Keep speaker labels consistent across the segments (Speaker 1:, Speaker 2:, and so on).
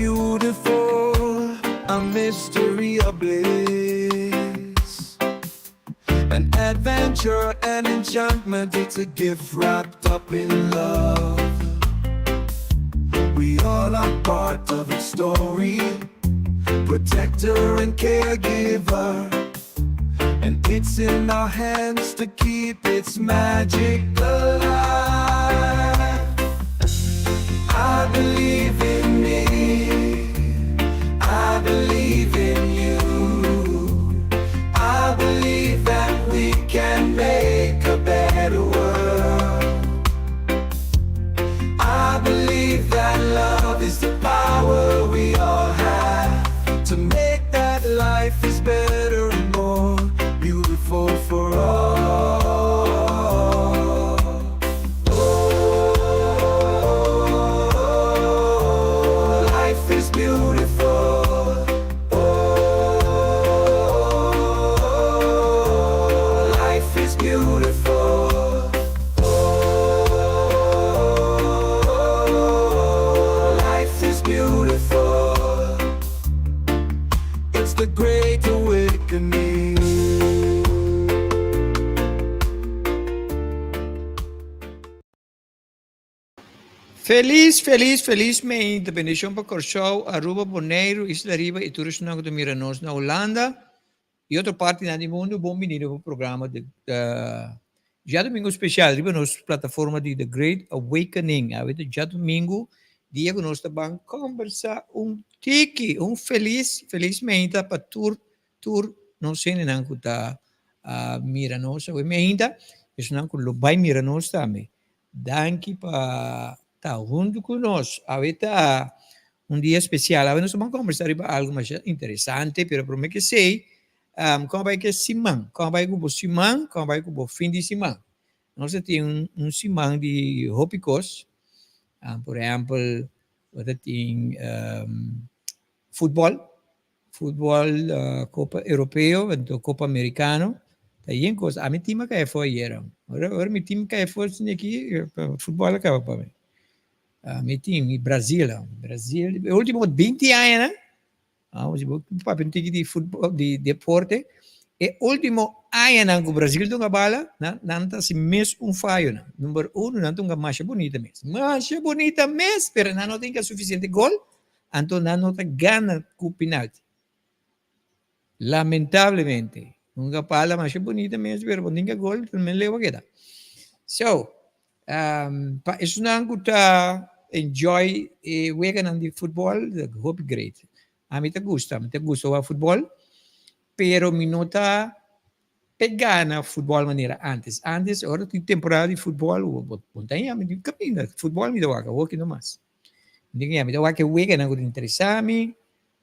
Speaker 1: beautiful, a mystery of bliss. An adventure, an enchantment, it's a gift wrapped up in love. We all are part of its story, protector and caregiver. And it's in our hands to keep its magic alive. I believe in me. I believe in you. I believe that we can make a better world. I believe that love is the power we all have to make that life is better and more beautiful for all. Oh, life is beautiful. Oh, life is beautiful. Oh, life is beautiful. It's the great awakening.
Speaker 2: Felis, felis, felis meinta. Bendishon pa Kòrsou, Aruba, Boneiru, Isla Riba i tur esnan ku ta mira nos na Hulanda i otro partinan di mundu. Bon bini riba programa di Djadumingu Spesial riba nos plataforma di The Great Awakening. Awe ta djadumingu, dia ku nos ta ban kombersá un tiki. Un felis, felis meinta pa tur Tur nos hendenan ku ta mira nos awe meinta, esunnan ku lo bai mira nos tambe. Danki pa ta huntu ku nos. Awe ta un dia spesial. Awe nos ta ban kombersá riba algu masha interesante, pero promé ke esei, kon a bai ku e siman? Kon a bai ku bo siman? Kon a bai ku bo fin di siman? Nos a tin un siman di hopi kos. Por ehèmpel, bo ta tin futbòl. Futbol Copa Europeo anto Copa Americano ta yen cos. Ami team a cay afo ayera. Ora ora mi team cay afo esaki aki futbol a caba pa mi. Mi team mi Brazil Brazil e ultimo binti añanan si bo papia un tiki di futbol di deporte e ultimo añanan cu Brazil dunga bala nan nan ta haci mes un fayonan. Number uno nan ta hunga masha bunita mes masha bunita mes pero nan no tin suficiente gol Anto nan no ta gana ku penalti. Lamentablemente. Nunca pala masha bunita mes, pero bo ninga gol, men leu a keda. So, um, pa esunnan ku ta enjoy e weganan di futbol, hopi great. Ami ta gusta, mi ta gusta wak futbol, pero mi no ta pegá na futbol manera antes. Antes, ora tin temporada di futbol, bo bo ta yama di kaminda, futbol mi ta wak, awoki no mas. Mi tin mi ta wak e weganan ku ta interesá mi,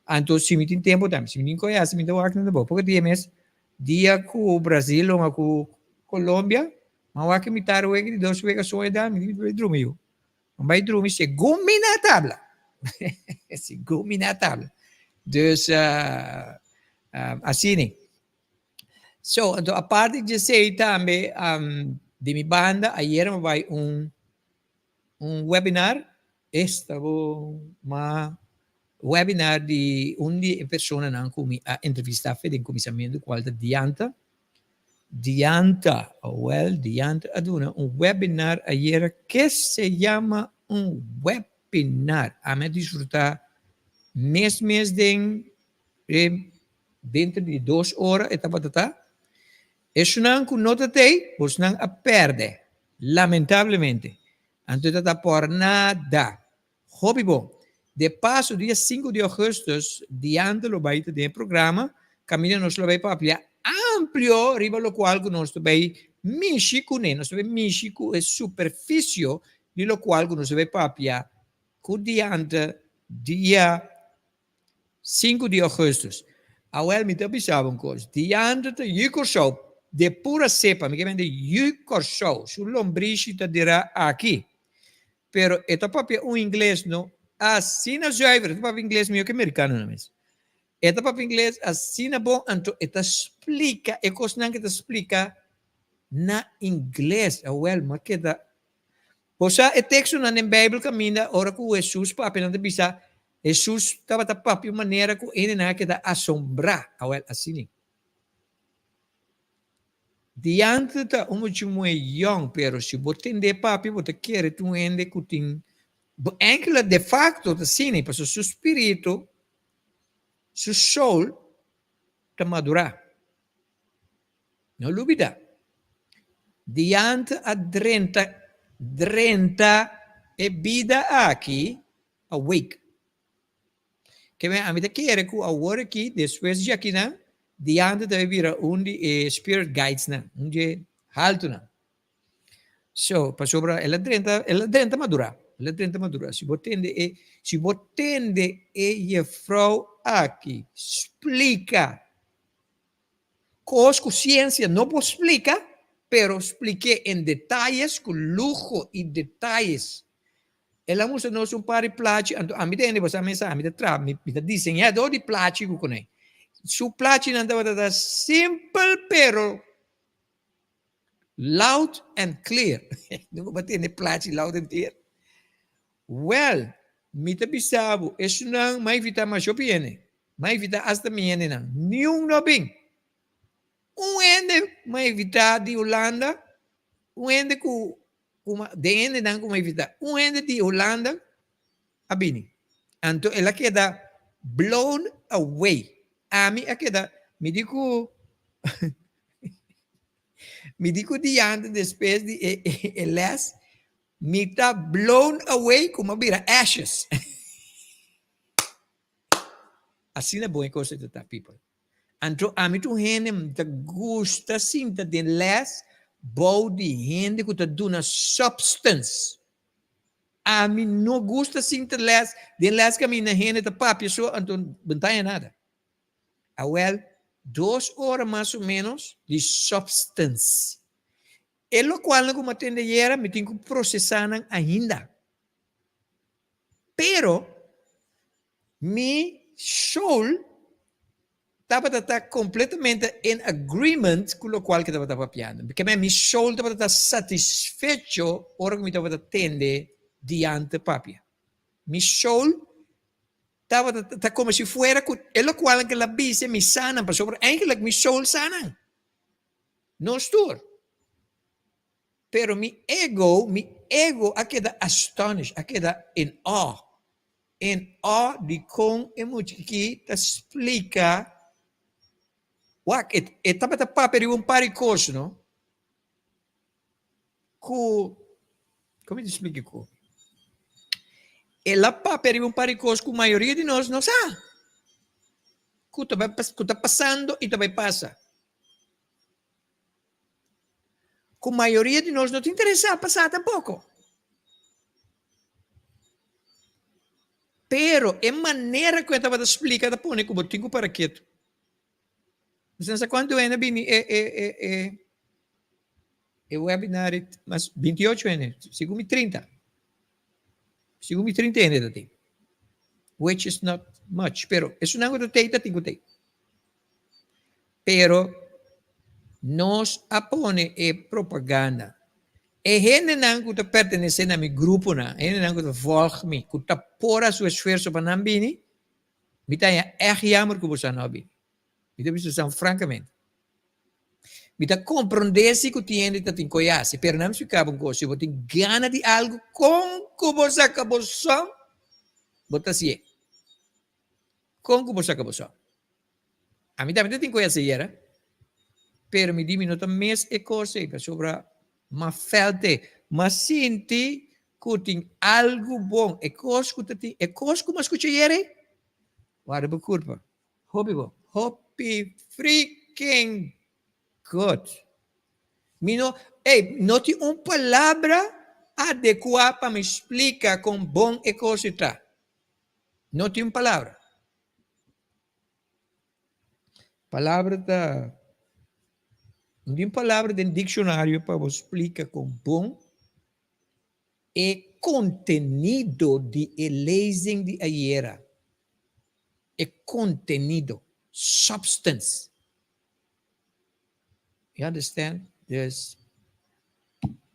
Speaker 2: anto si mi tin tempu tambe, si mi tin koe hasi mi ta wak nan tampoco. Poko dia mes, dia ku Brasil hunga ku Colombia, mi a wak e mitar wega di dos wega so e da, mi bai drumi yu. Mi bai drumi segun mi na tabla, segun mi na tabla. Dus asina. So, anto aparte di esei tambe di mi banda ayera mi bai un un webinar, esta bo ma webinar di un di e personanan ku mi a entrevistá fe den kuminsamentu kual ta Dianta. Dianta, awèl Dianta a duna un webinar ayera ke se yama un webinar. Ami a disfrutá mes mes den e Denter di dos ora e tabata ta. Esunnan ku no ta tei, bosnan a pèrdè, lamentablemente. Anto e ta ta por nada. Hopi bon. De paso, dia sinku di ougùstùs, diante lo bai ta den e programa, kaminda nos lo bai papia amplio riba lokual ku nos ta bai mishi kuné. Nos ta bai mishi ku e superfisio di lokual ku nos ta bai papia ku diante dia Sinku di ougùstùs. Awèl mi ta bisa bo un kos, dianto ta yu Kòrsou de pura sepa, mi ke mende yu Kòrsou, su lombrishi ta dira aki. Pero e ta papia un ingles no asina zuiver, e ta papia ingles mihó ke merikanonan mes. E ta papia ingles asina bon, anto e ta splika e kosnan ke ta splika na ingles. Awèl, mi a keda Bo sa e tekstonan den Beibel kaminda ora ku Hesus papia nan ta bisa. Hesus tabata papia un manera ku hendenan a keda asombrá. Awèl, asina. Diante ta un mucha muhé yòn, pero si bo tend'é papia bo ta kere ta un hende ku tin bo enkele de facto ta asina, pasobra su spiritu, su soul ta madurá. No lubida, diante a drenta drenta e bida aki awake. Ke men ami ta kere ku awor aki despues di akinan diante ta bai bira un di e spirit guidesnan, un di e haltunan. So, pasobra el a drenta, el a drenta madurá, el a drenta madurá. Si bo tende e, si bo tende e jefrou aki splika Kos ku siensia no por splika, pero splik'é en detayes, ku luho i detayes. El a mustra nos un par di plachi, anto ami ta hende bo sa mesa, ami ta traha, mi ta diseñadó di plachi ku kuné. Su plachinan tabata ta simpel pero loud and clear. Nunka bo a tende plachi loud and clear? Wèl, mi ta bisa bo, esunnan m'a invitá masha hopi hende. M'a invitá asta mi hendenan. Niun no bin. Un hende m'a invitá di Hulanda, un hende ku ku m'a, den hendenan ku m'a invitá, un hende di Hulanda a bini. Anto el a keda blown away. Ami a keda, mi di ku mi di ku diante despues di e e les, mi ta blown away ku m'a bira ashes. Asina bon e kos ei ta ta, people. Anto ami ta un hende mi ta gusta sinta den les bou di hende ku ta duna substance. Ami no gusta sinta les den les kaminda hende ta papia so anto bo no ta haña nada. Awel, dos ora mas o menos di substance. E lokualnan ku mi a tende ayera mi tin ku prosesá nan ainda. Pero mi soul tabata ta completamente in agreement cu locual cu tabata papiando. Ke mi soul tabata ta satisfecho ora cu mi tabata tende diante papia. Mi soul tabata ta como si fuera cu e locual cu el a bisa mi sa nan pasobra eigenlijk mi soul sa nan. Nos tur. Pero mi ego, mi ego a keda astonished, a keda in awe, in awe di kon e mucha aki ta splika, wak, e e tabata papia riba un par di kos no, ku, kon mi ta splika ku? El a papia riba un par di kos ku mayoria di nos no sa, ku ta bai ku ta pasando i ta bai pasa. Ku mayoria di nos no ta interesá pa sa tampoko. Pero e manera ku e tabata splika ta pone ku bo tin ku para ketu. Bo sa kuantu hende a bini e e e e e webinar mas 28 hende, segun mi 30. Segun mi 30 hende ta tin. Which is not much, pero esunnan ku ta tei ta tin ku tei. Pero nos a pone e propaganda. E hendenan ku ta pertenesé na mi gruponan, e hendenan ku ta vòlg mi, ku ta por a su esfuerso pa nan bini, mi ta haña ègt yammer ku boso a no bini. Mi ta bisa boso frankamente. Mi ta komprondé si ku tin hende ta tin koe hasi, pero nan mi splika bo un kos, si bo tin gana di algu, kon ku bo saka bo son, bo ta hasié. Kon ku bo saka bo son? Ami tambe ta tin koe hasi ayera, pero mi di mi no ta mes e kos ei pasobra m'a felt e, m'a sinti ku tin algu bon, e kos ku ta tin, e kos ku m'a skucha ayera ei, warda bo kurpa, hopi bon, hopi freaking good. Mi no, ey, no tin un palabra adekuá pa mi splika kon bon e kos ei ta. No tin un palabra. Palabra ta No tin palabra den dikshonario pa bo splika kon bon e kontenido di e lezing di ayera, e kontenido, substance. You understand? Dus,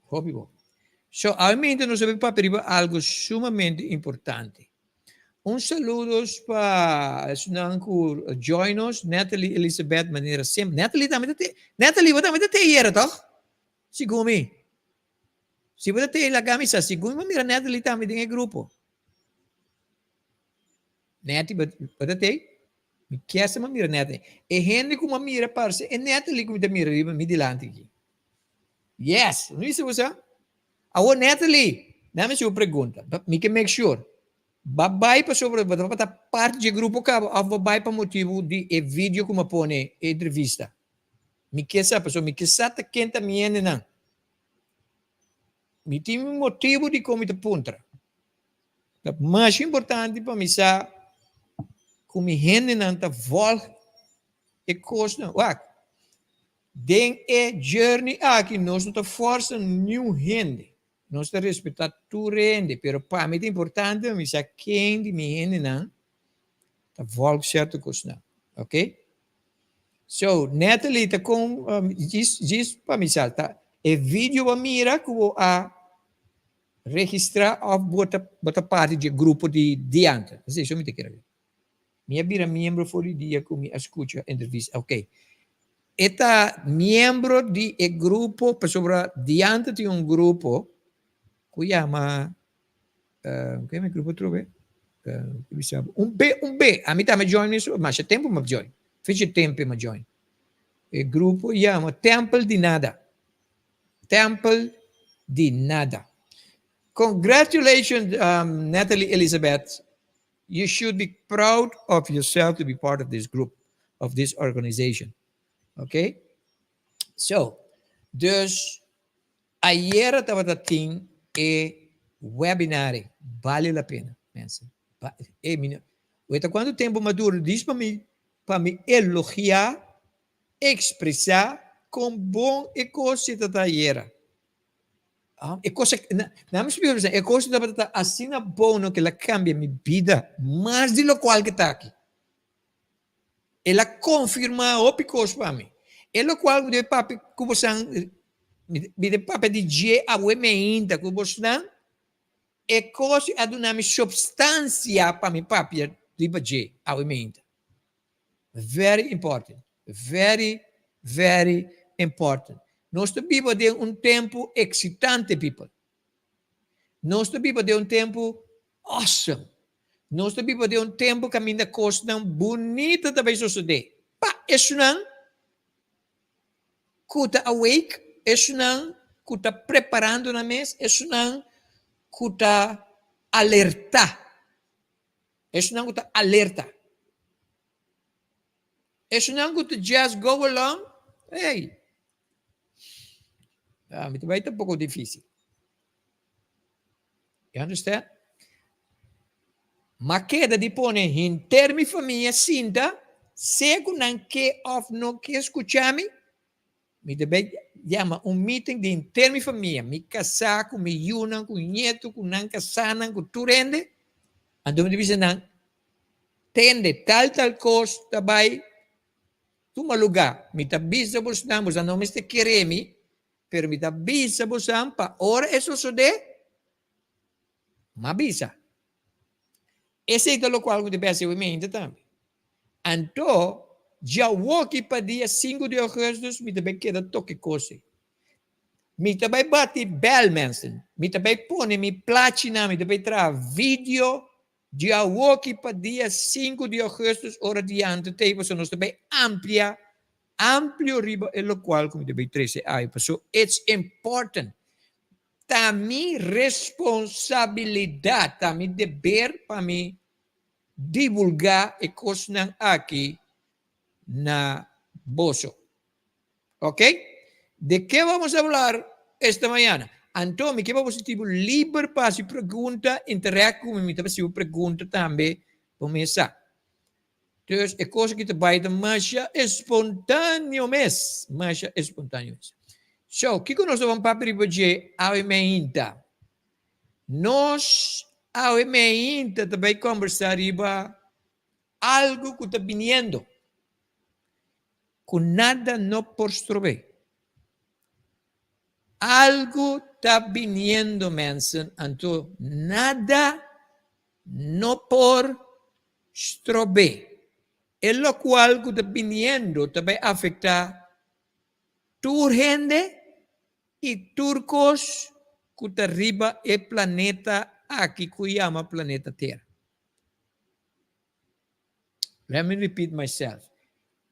Speaker 2: hopi bon. So, awe mente nos a bin papia riba algo sumamente importante. Un saludos pa esnan ku join nos, Natalie Elizabeth manera semper. Natalie tambe ta te, Natalie bo tambe ta te ayera toch? Segun mi. Si bo ta te laga mi sa, segun mi bo mira Natalie tambe den e grupo. Nati bo ta te? Mi kier sa mi mira Natalie. E hende ku mi a mira parse e Natalie ku mi ta mira riba mi dilanti aki. Yes, no bisa bo sa? Awor Natalie, dame si un pregunta. Mi ke make sure. Ba bai pasobra bo tabata parti dje grupo kaba of bo bai pa motibu di e video ku mi a pone e entrevista? Mi ke sa pasobra mi ke sa ta ken ta mi hendenan. Mi tin mi motibu dikon mi ta puntra. Ta masha importante pa mi sa ku mi hendenan ta vòlg e kosnan. Wak, den e journey aki nos no ta fòrsa niun hende. Nos ta respetá tur hende, pero pa mi ta importante pa mi sa ken di mi hendenan ta vòlg sierto kosnan. Ok? So, Natalie ta kon, djis, djis pa mi sa, ta e video bo a mira ku bo a registrá òf bo ta, bo ta parti dje grupo di diante? Esei so mi ta kere wak. Mi a bira miembro for di dia ku mi a skucha entrevista. Ok. E ta miembro di e grupo pasobra diante tin un grupo ku yama uh, ku yama e grupo atrobe? Uh, un B, un B. Ami tambe join mesun, masha tempu mi a join. Fecha tempu mi a join. E grupo yama Tempel di Nada. Tempel di Nada. Congratulations, Natalie Elizabeth. You should be proud of yourself to be part of this group, of this organization. Ok? So, dus ayera tabata tin e webinare. Bale la pena, mensen. Ba e mi no, weta cuanto tempo m'a dura dis pa mi, pa mi elogia, expresa con bon e cos si ta ayera. E cosa, na mi spiritu bisa, e cosa tabata ta asina bono ke el a cambia mi bida mas di locual ke ta aki. El a confirma hopi cos pa mi. E locual ku debe papia ku bosan, mi debe papia di dje awe meinta ku bosnan, e cos a duna mi substancia pa mi papia riba dje awe meinta. Very important. Very, very important. Nos ta biba den un tempu eksitante, people. Nos ta biba den un tempu awesome. Nos ta biba den un tempu kaminda kosnan bunita ta bai sosodé. Pa esunnan ku ta awake, esunnan ku ta preparando nan mes, esunnan ku ta alerta. Esunnan ku ta alerta. Esunnan ku ta just go along, hey, ah, mi ta bai ta poko difisil. You understand? Ma keda di pone henter mi famia sinta, sea ku nan ke òf no ke skucha mi, Mi ta bai yama un meeting di henter mi famia, mi kasá ku mi yunan, ku ñetu, ku nan kasánan, ku tur hende. Anto mi ta bisa nan, Tende, tal tal kos ta bai tuma lugá. Mi ta bisa bosnan, bosan no mester kere mi, pero mi ta bisa bosan pa ora e sosodé, m'a bisa. Esei ta lokual ku mi ta bai hasi awe mente tambe. Anto, djawoki pa dia sinku di augustus mi ta bai keda toke kos ei. Mi ta bai bati bèl, mensen. Mi ta bai pone mi plachinan, mi ta bai traha video djawoki pa dia sinku di augustus ora dianti ta ei pasobra nos ta bai amplia, amplio riba e lokual ku mi ta bai trese ai. Pasobra it's important. Ta mi responsabilidat, ta mi deber pa mi divulgá e kosnan aki na boso. Ok? De ke vamos a hablar esta mañana? Anto, mi ke pa bo sinti bo liber pa hasi pregunta, interact ku mi, mi ta hasi bo pregunta tambe pa mi sa. Dus e kos aki ta bai ta masha espontáneo mes, masha espontáneo mes. So, kiko nos ta ban papia riba dje awe meinta? Nos awe meinta ta bai kombersá riba algu ku ta biniendo, ku nada no por strob'é. Algu ta biniendo, mensen, anto nada. no por strob'é. E lokual ku ta biniendo ta bai afektá tur hende i tur kos ku ta riba e planeta aki ku yama planeta Tera. Let me repeat myself.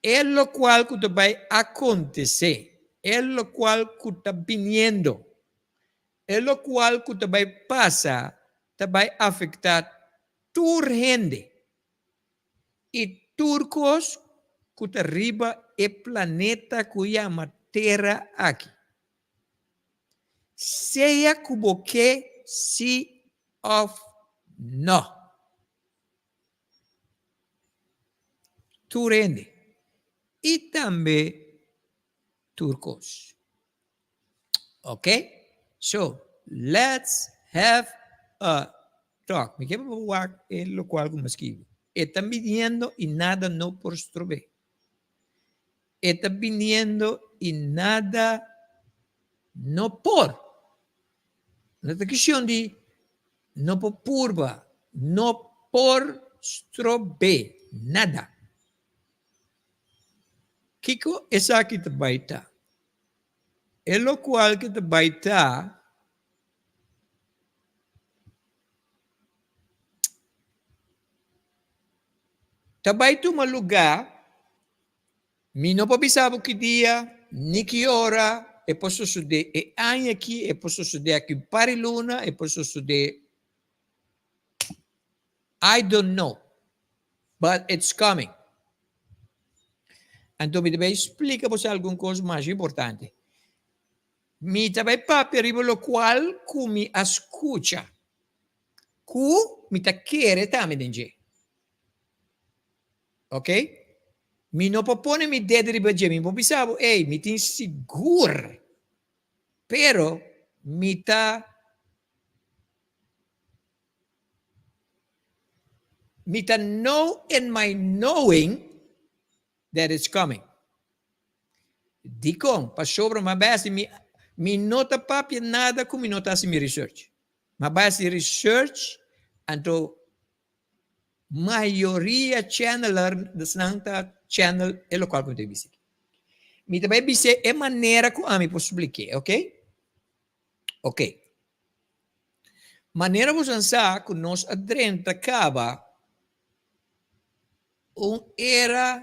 Speaker 2: E lokual ku ta bai akontesé, e lokual ku ta biniendo, e lokual ku ta bai pasa ta bai afektá tur hende i tur kos ku ta riba e planeta ku yama Tera aki. Sea ku bo ke sí òf nò. Tur hende i tambe tur kos. Ok? So, let's have a talk. Mi ke pa bo wak e lokual ku mi a skibi. E ta biniendo i nada no por strob'é. E ta biniendo i nada no por. No ta cuestion di no por purba, no por strob'é nada. Kiko esaki ta bai ta? E locual ke ta bai ta ta bai tuma luga, mi no por bisa bo ki dia ni ki ora e por sosode e aña aki, e por sosode aki un par di luna, e por sosode I don't know, but it's coming. Anto mi ta bai splika boso algun kos masha importante. Mi ta bai papia riba lokual ku mi a skucha, ku mi ta kere tambe den dje. Ok? Mi no por pone mi dedo riba dje, mi por bisa bo, ey, mi tin sigur, pero mi ta Mi ta know in my knowing that it's coming. Dikon? Pasobra mi a bai hasi mi, mi no ta papia nada ku mi no ta hasi mi research. Mi a bai hasi research, anto mayoria channeler nan ta channel e lokual ku mi ta bisa aki. Mi ta bai bis'é e manera ku ami por splik'é, ok? Ok. Manera boso a sa ku nos a drenta kaba un era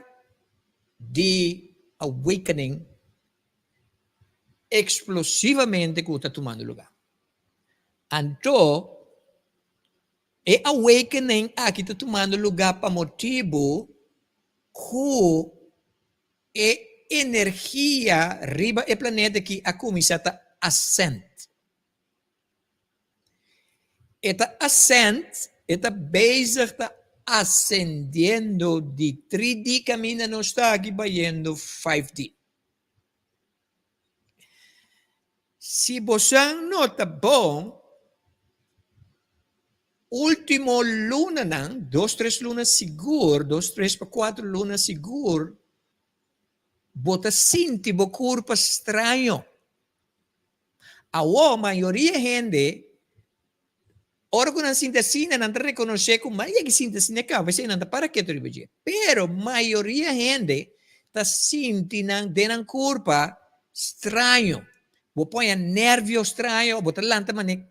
Speaker 2: di awakening eksplosivamente ku ta tumando lugá. Anto e awakening aki ta tumando lugá pa motibu ku e energia riba e planeta aki a kuminsá ta ascend. E ta ascend, e ta bezig ta ascendiendo di 3D kaminda nos ta aki bayendo 5D. Si bosan nota bon, ultimo lunanan, dos tres luna sigur, dos tres pa cuatro luna sigur, bo ta sinti bo curpa straño. Awor mayoria hende ora ku nan sinti asina nan ta rekonosé ku mas yegi sinti asina kaba p'esei nan ta para ketu riba dje. Pero mayoria hende ta sinti nan den nan kurpa straño. Bo por haña nervio straño, bo ta lanta manera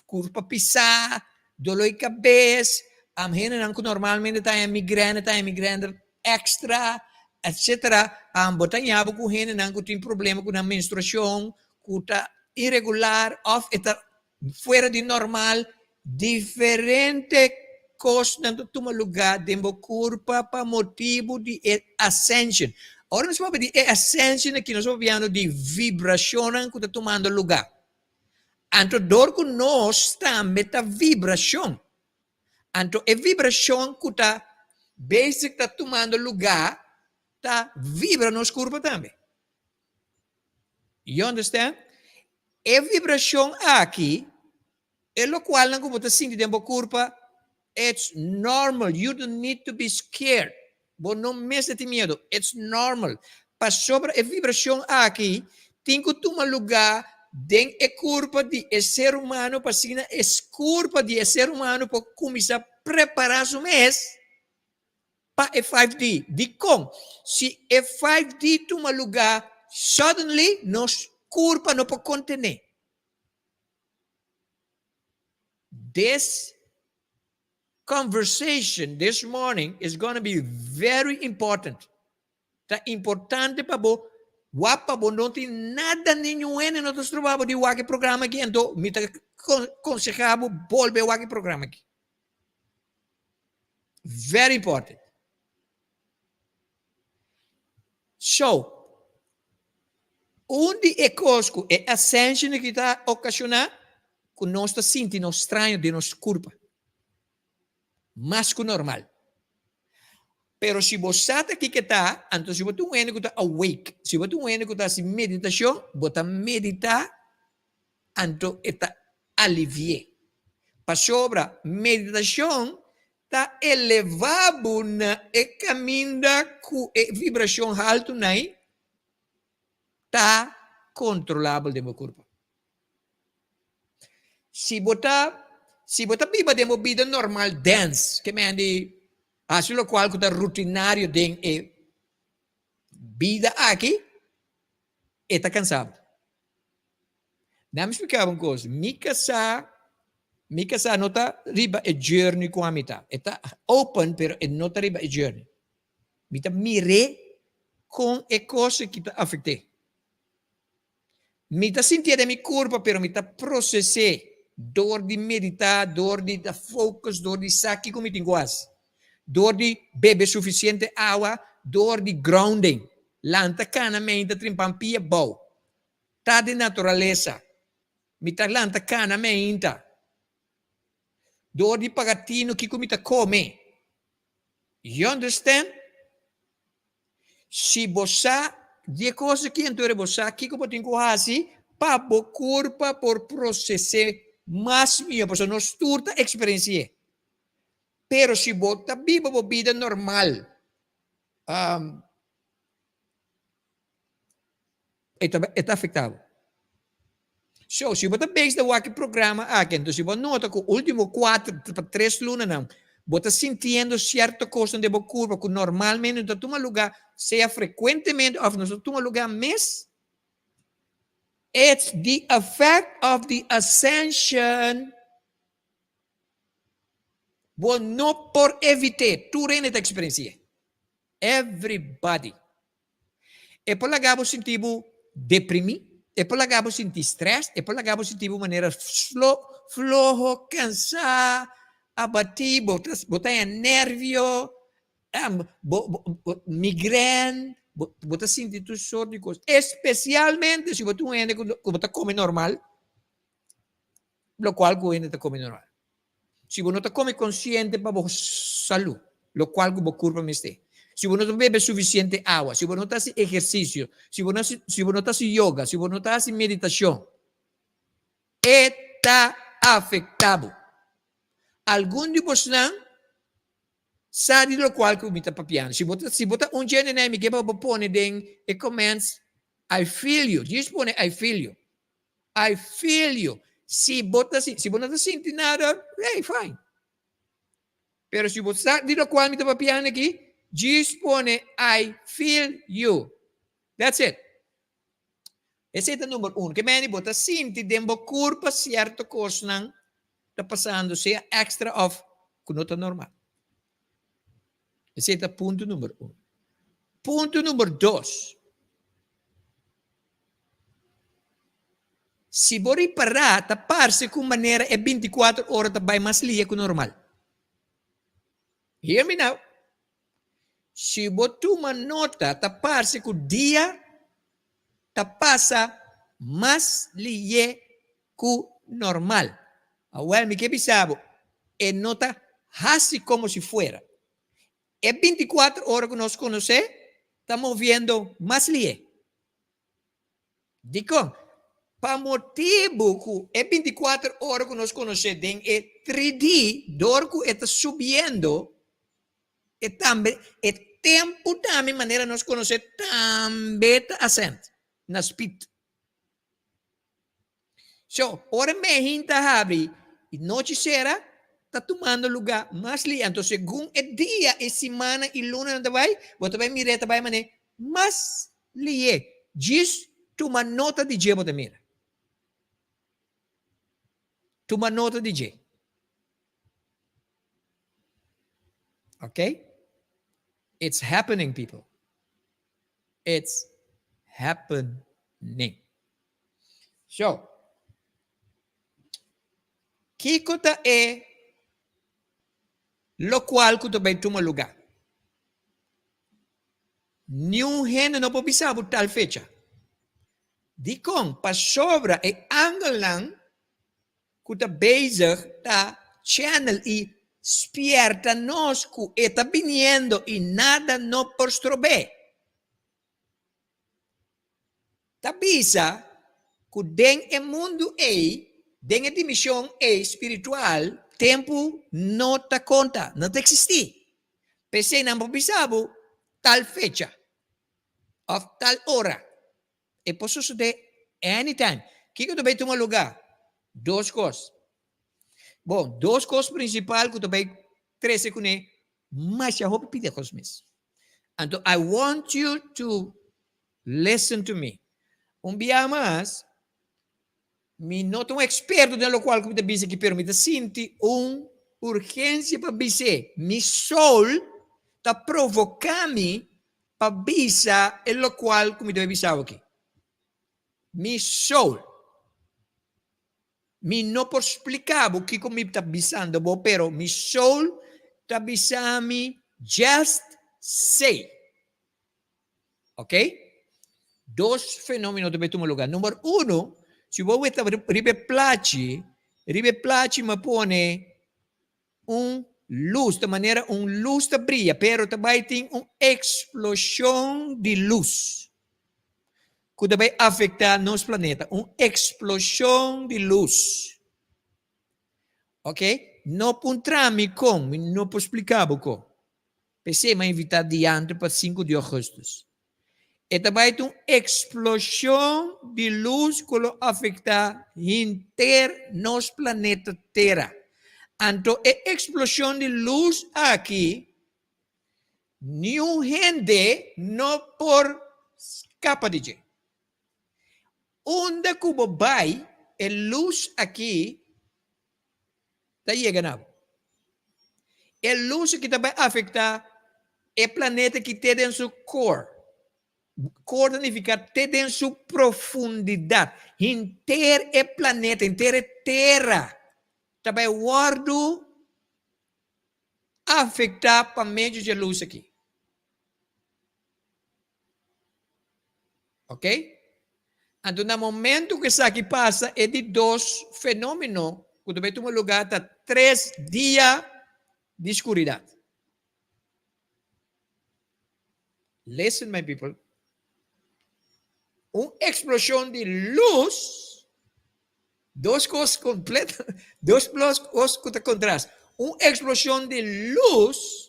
Speaker 2: kurpa pisá, doló di kabes, hendenan ku normalmente ta haña migrène ta haña migrène extra, etcetera. Bo ta haña bo ku hendenan ku tin problema ku nan menstruashon ku ta iregular òf e ta fuera di normal. Diferente kosnan ta tuma lugá den bo kurpa pa motibu di e ascension. Ora nos papia di e ascension aki nos papiando di vibrashonnan ku ta tumando lugá. Anto dor ku nos tambe ta vibrashon. Anto e vibrashon ku ta basic ta tumando lugá ta vibra nos kurpa tambe. You understand? E vibrashon aki, e lokualnan ku bo ta sinti den bo kurpa, it's normal. You don't need to be scared. Bo no mester tin miedu. It's normal. Pasobra e vibrashon aki tin ku tuma lugá den e kurpa di e ser humano pa asina e kurpa di e ser humano por kuminsá. prepará su mes pa e 5D. Dikon? Si e 5D tuma lugá suddenly, nos kurpa no por kontené. This conversation this morning is gonna be very important. Ta importante pa bo wak pa bo no tin nada niñun hende no ta stroba bo di wak e programa aki anto mi ta conseha bo bolbe wak e programa aki. Very important. So, un di e kos ku e ascension aki ta okashoná ku nos ta sinti nos straño den nos kurpa. Mas ku normal. Pero si bo sa ta kiko ta, anto si bo ta un hende ku ta awake, si bo ta un hende ku ta hasi meditashon, bo ta meditá, anto e ta alivi'é. Pasobra meditashon ta elevá bo na e kaminda ku e vibrashon haltu nai ta kontrolabel den bo kurpa. Si bo ta si bo ta biba den bo bida normal dens ke men di hasi lokual ku ta rutinario den e bida aki e ta kansa bo. Nan mi splika bo un kos, mi kasá mi kasá no ta riba e journey ku ami ta, e ta open pero e no ta riba e journey. Mi ta mir'é kon e kos aki ta afekt'é. Mi ta sintié den mi kurpa pero mi ta proses'é dor di meditá, dor di ta focus, dor di sa kiko mi tin ku hasi, dor di bebe sufisiente awa, dor di grounding, lanta kana meinta trimpan pia bou, ta den naturalesa, mi ta lanta kana meinta, dor di paga tinu kiko mi ta kome. You understand? Si bo sa di e kos aki, anto bo sa kiko bo tin ku hasi pa bo kurpa por proses'é mas mihó, pasobra nos tur ta eksperensi'é. Pero si bo ta biba bo bida normal, E ta e ta afecta bo. So, si bo ta bezig ta wak e programa aki, enton si bo a nota ku ultimo kuater pa tres lunanan bo ta sintiendo sierto kosnan den bo kurpa ku normalmente no ta tuma luga, sea frekuentemente òf no ta tuma luga mes, it's the effect of the ascension. Bo no por evit'é, tur hende ta eksperensi'é. Everybody. E por laga bo sinti bo deprimí, e por laga bo sinti strès, e por laga bo sinti bo manera floho, kansá, abatí, bo ta bo ta haña nèrvio, bo bo migrèn, bo bo ta sinti tur sort di kos. Espesialmente si bo ta un hende ku bo ta kome normal, lokual ku hende ta kome normal. Si bo no ta kome konsiente pa bo salú, lokual ku bo kurpa mester, si bo no ta bebe sufisiente awa, si bo no ta hasi ehersisio, si bo no si bo no ta hasi yoga, si bo no ta hasi meditashon, e ta afektá bo. Algun di bosnan sa di lokual ku mi ta papiando. Si bo ta si bo ta un dje nenei mi ke pa bo pone den e comments I feel you, djis pone I feel you. I feel you. Si bo ta si bo no ta sinti nada, hey, fine. Pero si bo sa di locual mi ta papiando aki, djis pone I feel you. That's it. Esei ta number uno. Ke meni bo ta sinti den bo kurpa sierto kosnan ta pasando, sea extra of ku no ta normal. Esei ta punto number uno. Punto number dos. Si bo ripará, ta parse ku manera e bintikuater ora ta bai mas lia ku normal. Hear me now. Si bo tuma nota, ta parse ku dia ta pasa mas lié ku normal. Awèl, mi ke bisa bo, e no ta hasi komo si fuera. E bintikuater ora ku nos konosé ta moviendo mas lié. Dikon? Pa motibu ku e bintikuater ora ku nos konosé den e 3D, dor ku e ta subiendo, e tambe e tempu tambe manera nos konosé tambe ta ascend na speed. So, ora mehin ta habri i nochi sera, ta. ta tumando lugá mas lihé. Anto segun e dia, e simannan i lunanan ta bai, bo ta bai mira e ta bai manera mas lihé. Djis tuma nota di dje bo ta mira. Tuma nota di dje. Ok? It's happening people. It's happening. So, kiko ta e lokual ku ta bai tuma lugá? Niun hende no por bisa bo tal fecha. Dikon? Pasobra e angelnan ku ta bezig ta channel i spierta nos ku e ta biniendo i nada no por strob'é. Ta bisa ku den e mundu ei, den e dimishon ei spiritual, tempu no ta konta, no ta eksistí. P'esei nan por bisa bo tal fecha òf tal ora. E por sosodé anytime. Kiko ta bai tuma lugá? Dos kos. Bon, dos kos prinsipal ku ta bai trese kuné masha hopi pida kos mes. Anto I want you to listen to me. Un bia mas, mi no ta un eksperto den lokual ku mi ta bisa aki, pero mi ta sinti un urgensia pa bis'é. Mi soul ta provoká mi pa bisa e lokual ku mi ta bai bisa awe aki. Mi soul. Mi no por spliká bo kiko mi ta bisando bo, pero mi soul ta bisa mi just say. Ok? Dos fenomeno ta bai tuma lugá. Number uno, si bo weta riba e plachi, riba e plachi mi a pone un lus, ta manera un lus ta bria, pero ta bai tin un eksploshon di lus ku ta bai afektá nos planeta, un eksploshon di lus. Ok, no puntra mi kon, mi no por splika bo kon. P'esei mi a invitá diantre pa sinku di ògùstùs. E ta bai ta un eksploshon di lus ku lo afektá henter nos planeta Tera. Anto e eksploshon di lus aki niun hende no por skapa di dje. Unda ku bo bai e lus aki ta yega na bo. E lus aki ta bai afektá e planeta aki te den su core. Core ta nifiká te den su profundidat. Henter e planeta, henter e tera ta bai wòrdu afektá pa medio dje lus aki. Ok? Anto na momento ku esaki pasa e di dos fenomeno ku ta bai tuma lugá ta tres dia di skuridat. Listen my people. Un eksploshon di lus, dos kos kompleto, dos kos ku ta kontras. Un eksploshon di lus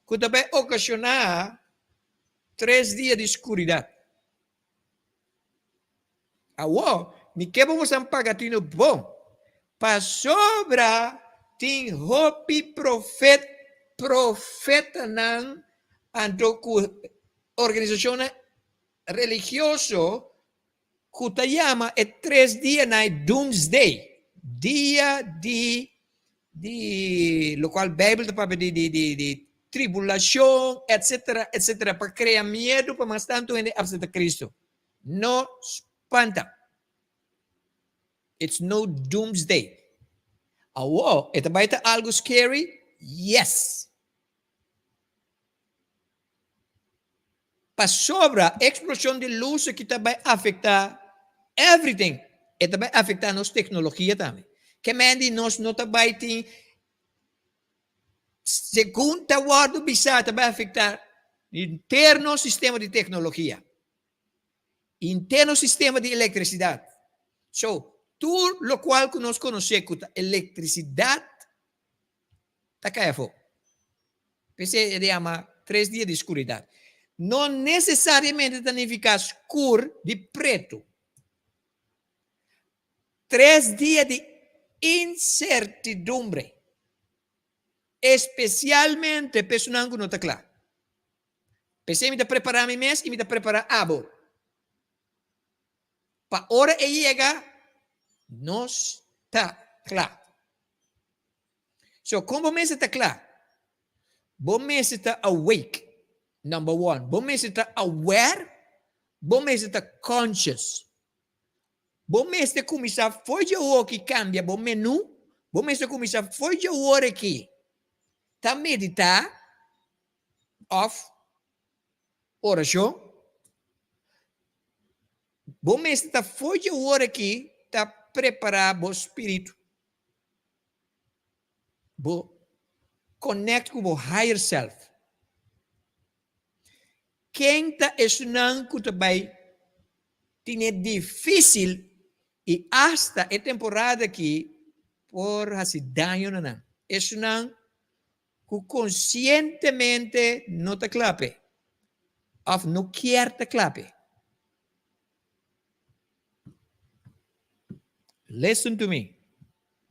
Speaker 2: ku ta bai okashoná tres dia di skuridat. Awor, mi ke pa boso paga tinu bon, pasobra tin hopi profet, profetanan anto ku organisashonnan religioso ku ta yama e tres dianan e Doomsday, dia di di lokual Beibel ta papia di di di di tribulashon etsetera etsetera pa krea miedu pa mas tantu hende apsepta Kristu. No spanta. It's no doomsday. Awor e ta bai ta algu scary? Yes. Pasobra eksploshon di lus aki ta bai afektá everything. E ta bai afektá nos teknologia tambe. Ke men di nos no ta bai tin, segun ta wòrdu bisá, ta bai afektá henter nos sistema di teknologia, henter nos sistema di elektrisidat. So, tur lokual ku nos konosé ku ta elektrisidat ta kai afó. P'esei e ta yama tres dia di skuridat. No nesesariamente ta nifiká skur di pretu. Tres dia di insertidumbre. Espesialmente pa esunnan ku no ta kla. P'esei mi ta prepará mi mes i mi ta prepará abo. Pa ora e yega, nos ta kla. So, kon bo mester ta kla? Bo mester ta awake, number one. Bo mester ta aware, bo mester ta conscious. Bo mester kuminsá fo'i dje awoki kambia bo menú, bo mester kuminsá fo'i dje awor aki ta meditá òf orashon. Bo mester ta fo'i dje awor aki ta prepará bo spiritu, bo connect ku bo higher self. Ken ta esunnan ku ta bai Tin e difícil y hasta e temporada aki por haci daño na nan. Esunnan cu conscientemente no ta cla p'e of no kier ta cla p'e. Listen to me,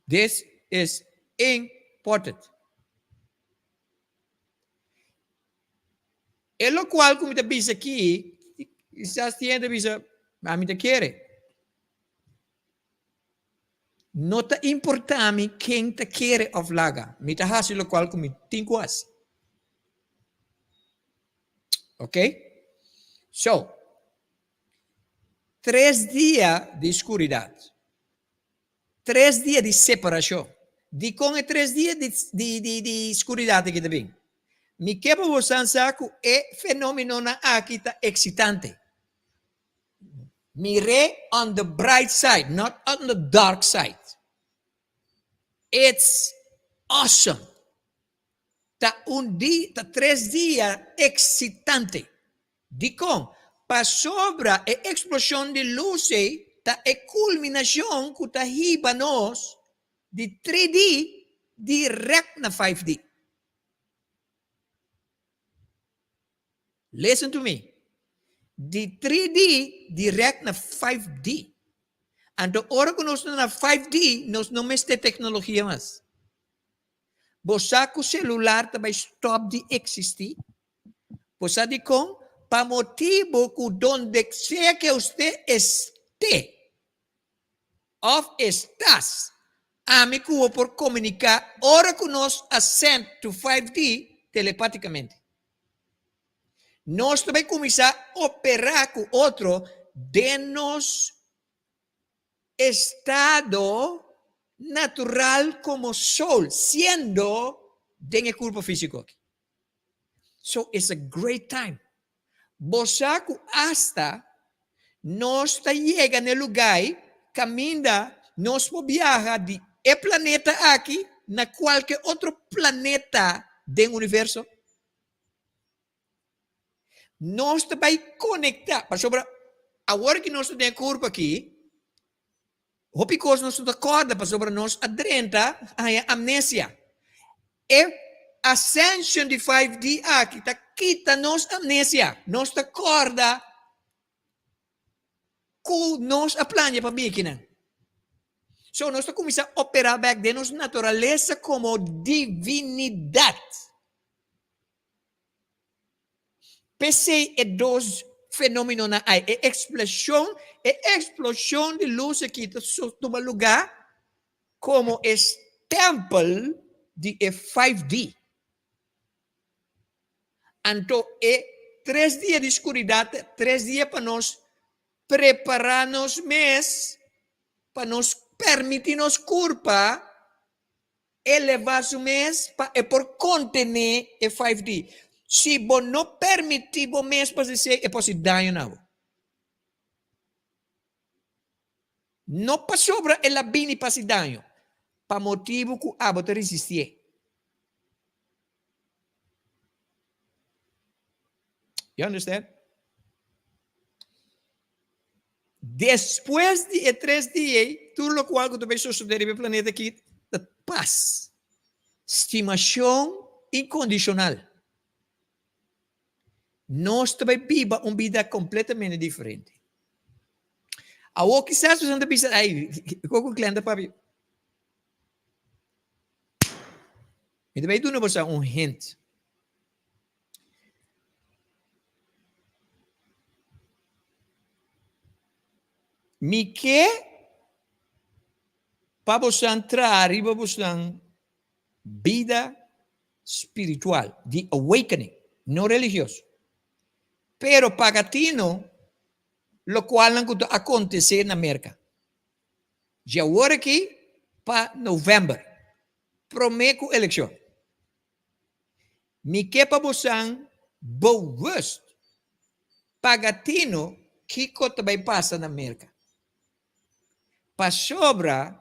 Speaker 2: this is important. E lokual ku mi ta bisa aki, kisas tin hende ta bisa, ma mi ta kere. No ta importá mi ken ta kere òf laga, mi ta hasi lokual ku mi tin ku hasi. Ok? So, tres dia di skuridat. Tres dia di separashon. Dikon e tres dia di di di skuridat aki ta bin? Mi ke pa bosan sa ku e fenómenonan aki ta eksitante. Mir'é on the bright side, not on the dark side. It's awesome. Ta un di, ta tres dia eksitante. Dikon? Pasobra e eksploshon di lus ei ta e kulminashon ku ta hiba nos di 3D dirèkt na 5D. Listen to me. Di 3D dirèkt na 5D. Anto ora ku nos ta na 5D, nos no mester teknologia mas. Bo sa ku selular ta bai stòp di eksistí? Bo sa dikon? Pa motibu ku donde sea ke usted esté òf estás, ami ku bo por komuniká ora ku nos a send to 5D telepátikamente. Nos ta bai kuminsá operá ku otro den nos Estado natural como soul, siendo den e curpo fisico aki. So it's a great time. Bo sa cu hasta nos ta yega na e lugai caminda nos por biaha di e planeta aki na cualke otro planeta den universo. Nos ta bai konektá, pasobra awor ku nos ta den e kurpo akí, hopi kos nos no ta kòrda pasobra nos a drenta haña amnesia. E ascension di 5D aki ta kita nos amnesia. Nos ta kòrda ku nos a plania pa bin akinan. So nos ta kuminsá operá bèk den nos naturalesa komo divinidat. P'esei e dos fenomenonan ai, e ekspleshon, e eksploshon di lus aki ta tuma lugá komo e stèmpel di e 5D. Anto e tres dia di skuridat ta tres dia pa nos prepará nos mes, pa nos permití nos kurpa Elevá su mes pa e por kontené e 5D. Si bo no permití bo mes pa hasi esei, e por hasi daño na bo. No pasobra el a bini pa hasi daño, pa motibu ku abo ta resistié. You understand? Despues di e tres dia ei, tur lokual ku ta bai sosodé riba e planeta aki ta pas. Stimashon inkondishonal. Nos ta bai biba un bida kompletamente diferente. Awor kisas boso ta bisa, ai, kiko ku Glen ta papia? Mi ta bai duna boso un hint. Mi ke pa boso traha riba boso bida spiritual, di awakening, no religioso. Pero paga tino lokualnan ku ta akontesé na Merka. Dje awor aki pa novèmber, promé ku elekshon. Mi ke pa bosan bewust paga tino kiko ta bai pasa na Merka. Pasobra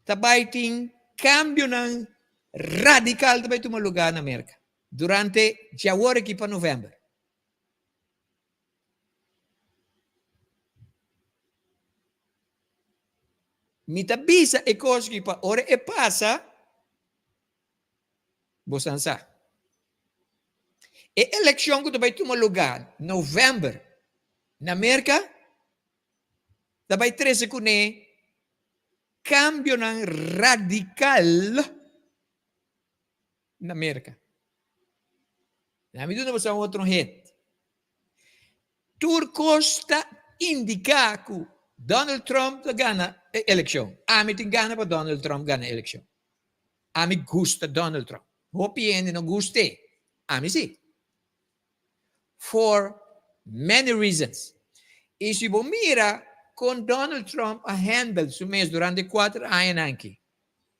Speaker 2: ta bai tin kambionan radikal ta bai tuma lugá na Merka durante dje awor aki pa novèmber. Mi ta bisa e kos aki pa ora e pasa, bosan sa. E elekshon ku ta bai tuma lugá novèmber na Merka ta bai trese kuné kambionan radikal na Merka. Na mi duna boso un otro hint. Tur kos ta indiká ku Donald Trump ta gana e elekshon. Ami tin gana pa Donald Trump gana e elekshon. Ami gusta Donald Trump. Hopi hende no gust'é. Ami si. For many reasons. I si bo mira kon Donald Trump a handle su mes durante e kuater añanan aki,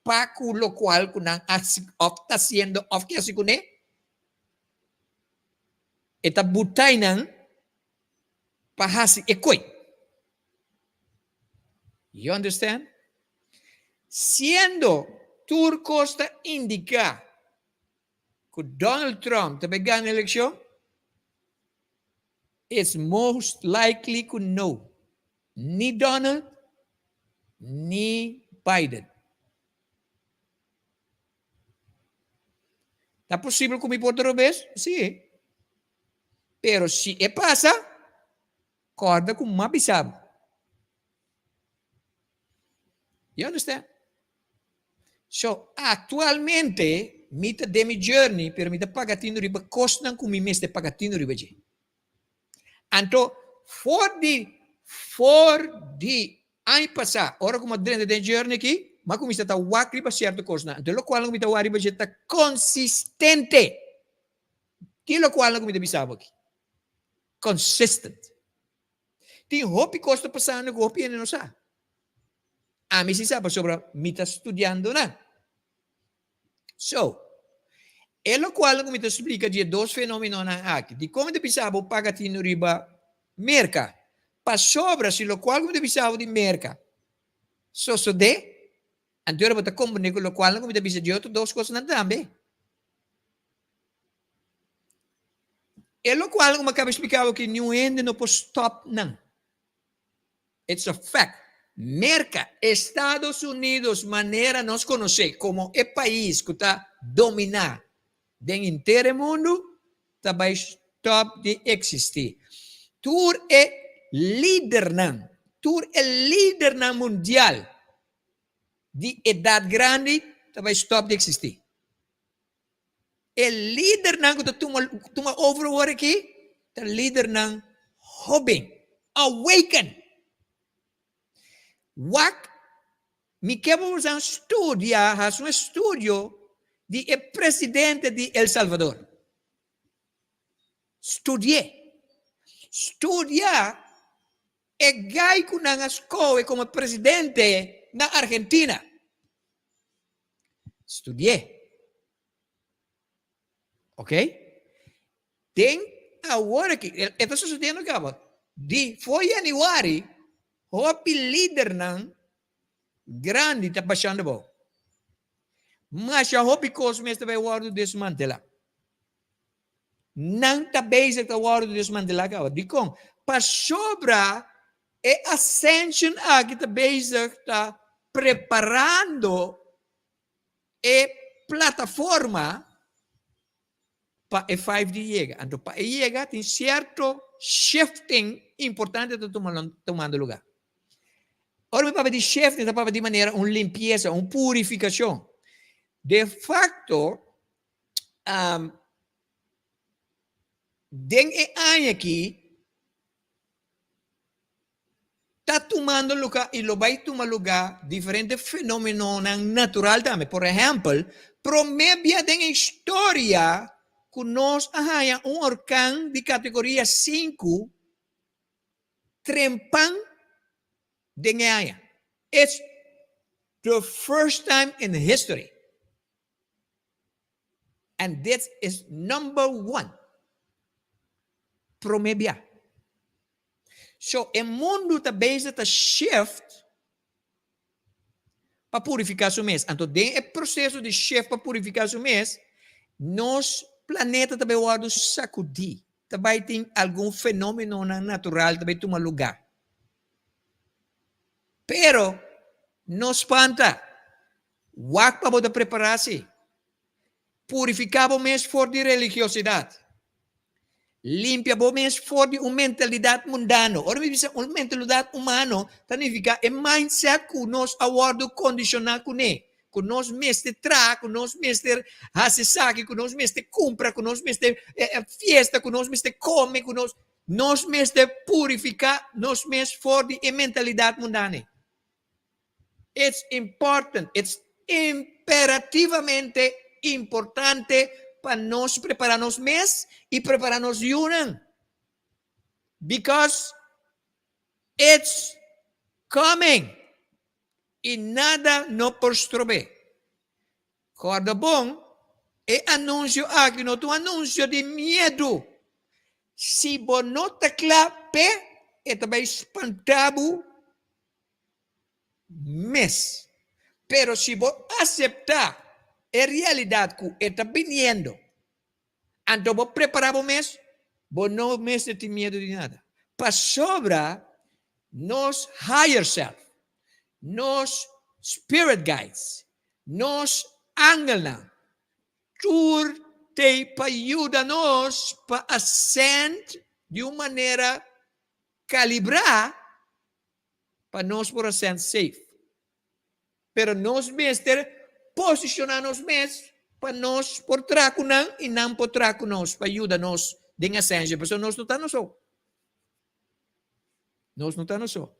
Speaker 2: pa ku lokual ku nan a òf ta hasiendo òf ke hasi kuné, e ta butay nan pa hasi e koe. You understand? Siendo tur kos ta indiká ku Donald Trump ta bai gana elekshon, it's most likely ku no, ni Donald ni Biden. Ta posibel ku mi por ta robes? Sí. Pero si e pasa, kòrda ku m'a bisa bo. You understand? So, aktualmente mi ta den mi journey, pero mi ta paga tinu riba kosnan ku mi mester paga tinu riba dje. Anto, for di, for di aña pasá, ora ku mi a drenta den e journey aki, mi a kuminsá ta wak riba sierto kosnan. Anto, lokual ku mi ta wak riba dje ta konsistente. Ki lokual ku mi ta bisa bo aki? Consistent. Tin hopi kos ta pasando ku hopi hende no sa. Ami si sa pasobra mi ta studiando nan. So, e lokual ku mi ta splika di e dos fenomenonan aki, dikon mi ta bisa bo paga tinu riba Merka? Pasobra si lokual ku mi ta bisa bo di Merka sosodé, anto ora bo ta komprendé ku lokual ku mi ta bisa di otro dos kosnan tambe. E lokual ku mi a kaba splika bo aki niun hende no por stòp nan. It's a fact. Merka, Estados Unidos manera nos konosé komo e pais ku ta dominá den henter e mundu ta bai stòp di eksistí. Tur e lidernan, tur e lidernan mundial di edat grandi ta bai stòp di eksistí. E lidernan ku ta tuma tuma over awor aki ta lidernan hoben. Awaken! Wak, mi ke pa boso studia, hasi un estudio di e presidente di El Salvador. Studi'é. Studia e guy ku nan a skohe komo presidente na Argentina. Studi'é. Ok? Den awor aki, e ta sucediendo caba. Di for januari, hopi lidernan grandi ta bashando abou. Masha hopi cos mester bay wordo desmantela. Nan ta bezig ta wordo desmantela caba. Dicon? Pasobra e ascension aki ta bezig ta preparando e plataforma pa e 5D yega. Anto pa e yega tin cierto shifting importante ta tumando lugar. Ora mi papia di shifting ta papia di manera un limpieza, un purificacion. De facto. Um, den e aña aki ta tumando lugar y lo bay tuma lugar diferente fenomenonan natural tambe. Por ehempel, prome bia den e historia cu nos a haya un orkan di categoria sinku trempan den e aña. It's the first time in history. And this is number one. Prome bia. So e mundu ta bezig ta shift pa purifiká su mes. Anto den e proseso di shift pa purifiká su mes, nos planeta ta bai wòrdu sakudí. Ta bai tin algun fenómenonan natural ta bai tuma lugá. Pero no spanta. Wak pa bo ta prepará si. Purifiká bo mes for di religiosidat. Limpia bo mes for di un mentalidat mundano. Ora mi bisa un mentalidat humano, ta nifiká e mindset ku nos a wòrdu kondishoná kuné, ku nos mester traha, ku nos mester hasi esaki, ku nos mester kumpra, ku nos mester fiesta, ku nos mester kome, ku nos. Nos mester purifiká nos mes for di e mentalidat mundano ei. It's important, it's imperativamente importante pa nos prepara nos mes y prepara nos yunan. Because it's coming y nada no por strob'é. Corda bon, e anuncio aki no ta un anuncio di miedu. Si bo no ta cla p'e, e ta bay spanta bo mes. Pero si bo aseptá e realidat ku e ta biniendo, anto bo prepará bo mes, bo no mester tin miedu di nada. Pasobra nos higher self, nos spirit guides, nos angelnan, tur t'ei pa yuda nos pa ascend di un manera kalibrá pa nos por a sent safe. Pero nos mester posishoná nos mes pa nos por traha ku nan i nan por traha ku nos pa yuda nos den ascension. Pasobra nos no ta nos so. Nos no ta nos so.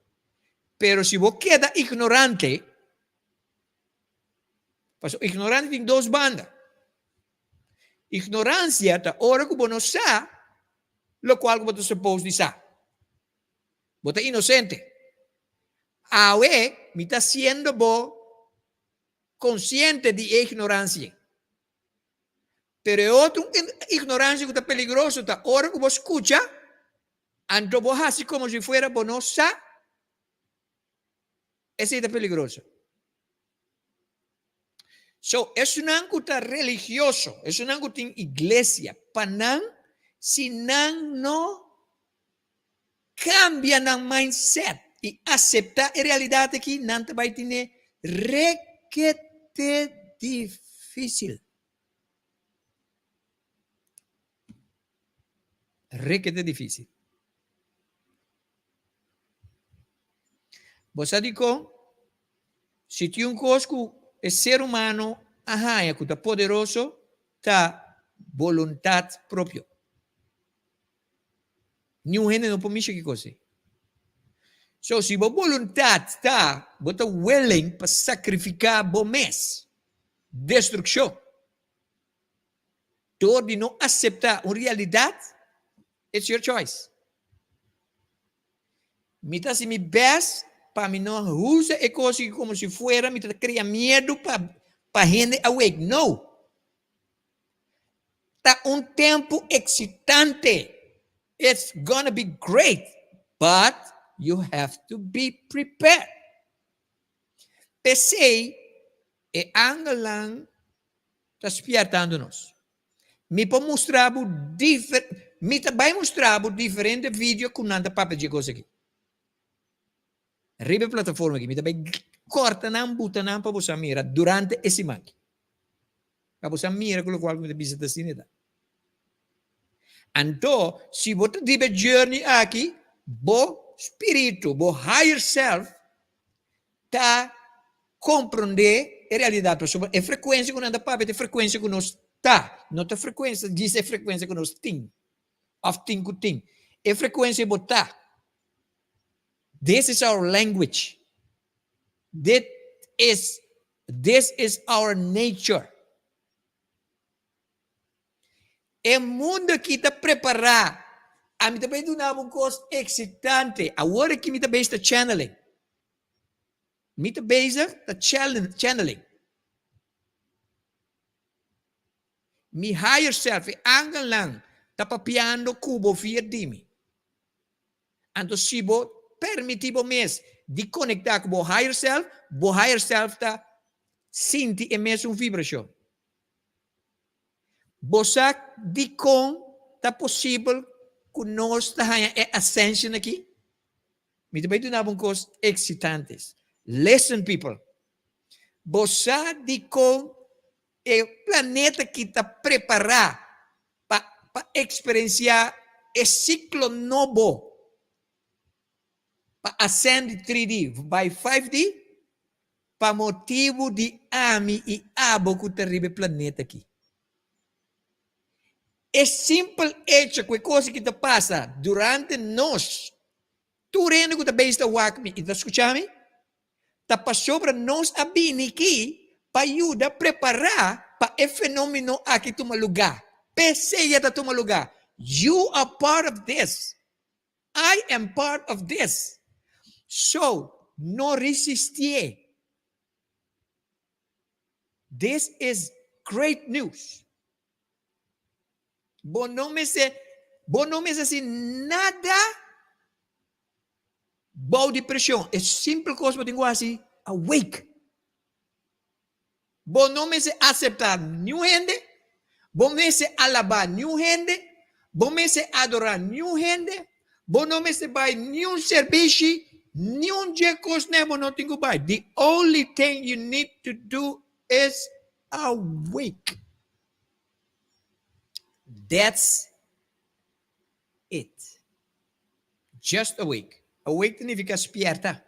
Speaker 2: Pero si bo keda ignorante, pasobra ignorante tin dos banda. Ignorancia ta ora ku bo no sa lokual ku bo ta supos di sa. Bo ta inosente. Awe mi ta siendo bo konsiente di e ignoransia. Pero e otro ignoransia ku ta peligroso ta ora ku bo skucha, anto bo hasi komo si fuera bo no sa, esei ta peligroso. So, esunnan ku ta religioso, esunnan ku tin iglesia, pa nan, si nan no kambia nan mindset i aseptá e realidat aki, nan ta bai tene rekete difísil. Rekete difísil. Bo sa dikon? Si tin un kos ku e ser humano a haña ku ta poderoso, ta boluntat propio. Niun hende no por misha ki kos ei. So, si bo boluntat ta, bo ta willing pa sakrifiká bo mes destrukshon dor di no aseptá un realidat, it's your choice. Mi ta hasi mi best pa mi no usa e kos aki komo si fuera mi ta krea miedu pa pa hende awake. No! Ta un tempu eksitante. It's gonna be great, but you have to be prepared. P'esei e angelnan ta spièrtando nos. Mi por mustra bo difer, mi ta bai mustra bo diferente video ku nan ta papia dje kos aki. Riba e plataforma aki mi ta bai kòrta nan, buta nan pa bo sa mira durante e siman aki. Pa bo sa mira ku lokual ku mi ta bisa ta asina ta. Anto, si bo ta riba e journey aki, bo spiritu, bo higher self ta komprondé e realidat pasobra e frekuensia ku nan ta papia ta e frekuensia ku nos. ta, no ta frekuensia djis e frekuensia ku nos tin òf tin ku tin, e frekuensia bo ta. This is our language. Dit is, this is our nature. E mundu aki ta prepará. Ami ta bai duna bo un kos eksitante. Awor aki mi ta bezig ta channeling. Mi ta bezig ta channeling. Mi higher self, e angelnan, ta papiando ku bo via di mi. Anto si bo permití bo mes di konektá ku bo higher self, bo higher self ta sinti e mesun vibrashon. Bo sa dikon ta posibel ku nos ta haña e ascension aki? Mi ta bai duna bo un kos eksitante. Listen people. Bo sa dikon e planeta aki ta prepará pa pa eksperensiá e siklo nobo pa ascend di 3D bai 5D? Pa motibu di ami i abo ku ta riba e planeta aki. E simpel echo ku e kos aki ta pasa durante nos, tur hende ku ta bezig ta wak mi i ta skucha mi, ta pasobra nos a bini aki pa yuda prepará pa e fenomeno aki tuma lugá. P'esei e ta tuma lugá. You are part of this. I am part of this. So, no resistié. This is great news. Bo no mester, bo no mester hasi nada bou di presion. E simpel kos bo tin ku hasi, awake. Bo no mester aseptá niun hende, bo mester alabá niun hende, bo mester adorá niun hende, bo no mester bai niun serbishi, niun dje kosnan bo no tin ku bai. The only thing you need to do is awake. That's it. Just awake. Awake ta nifiká spièrta.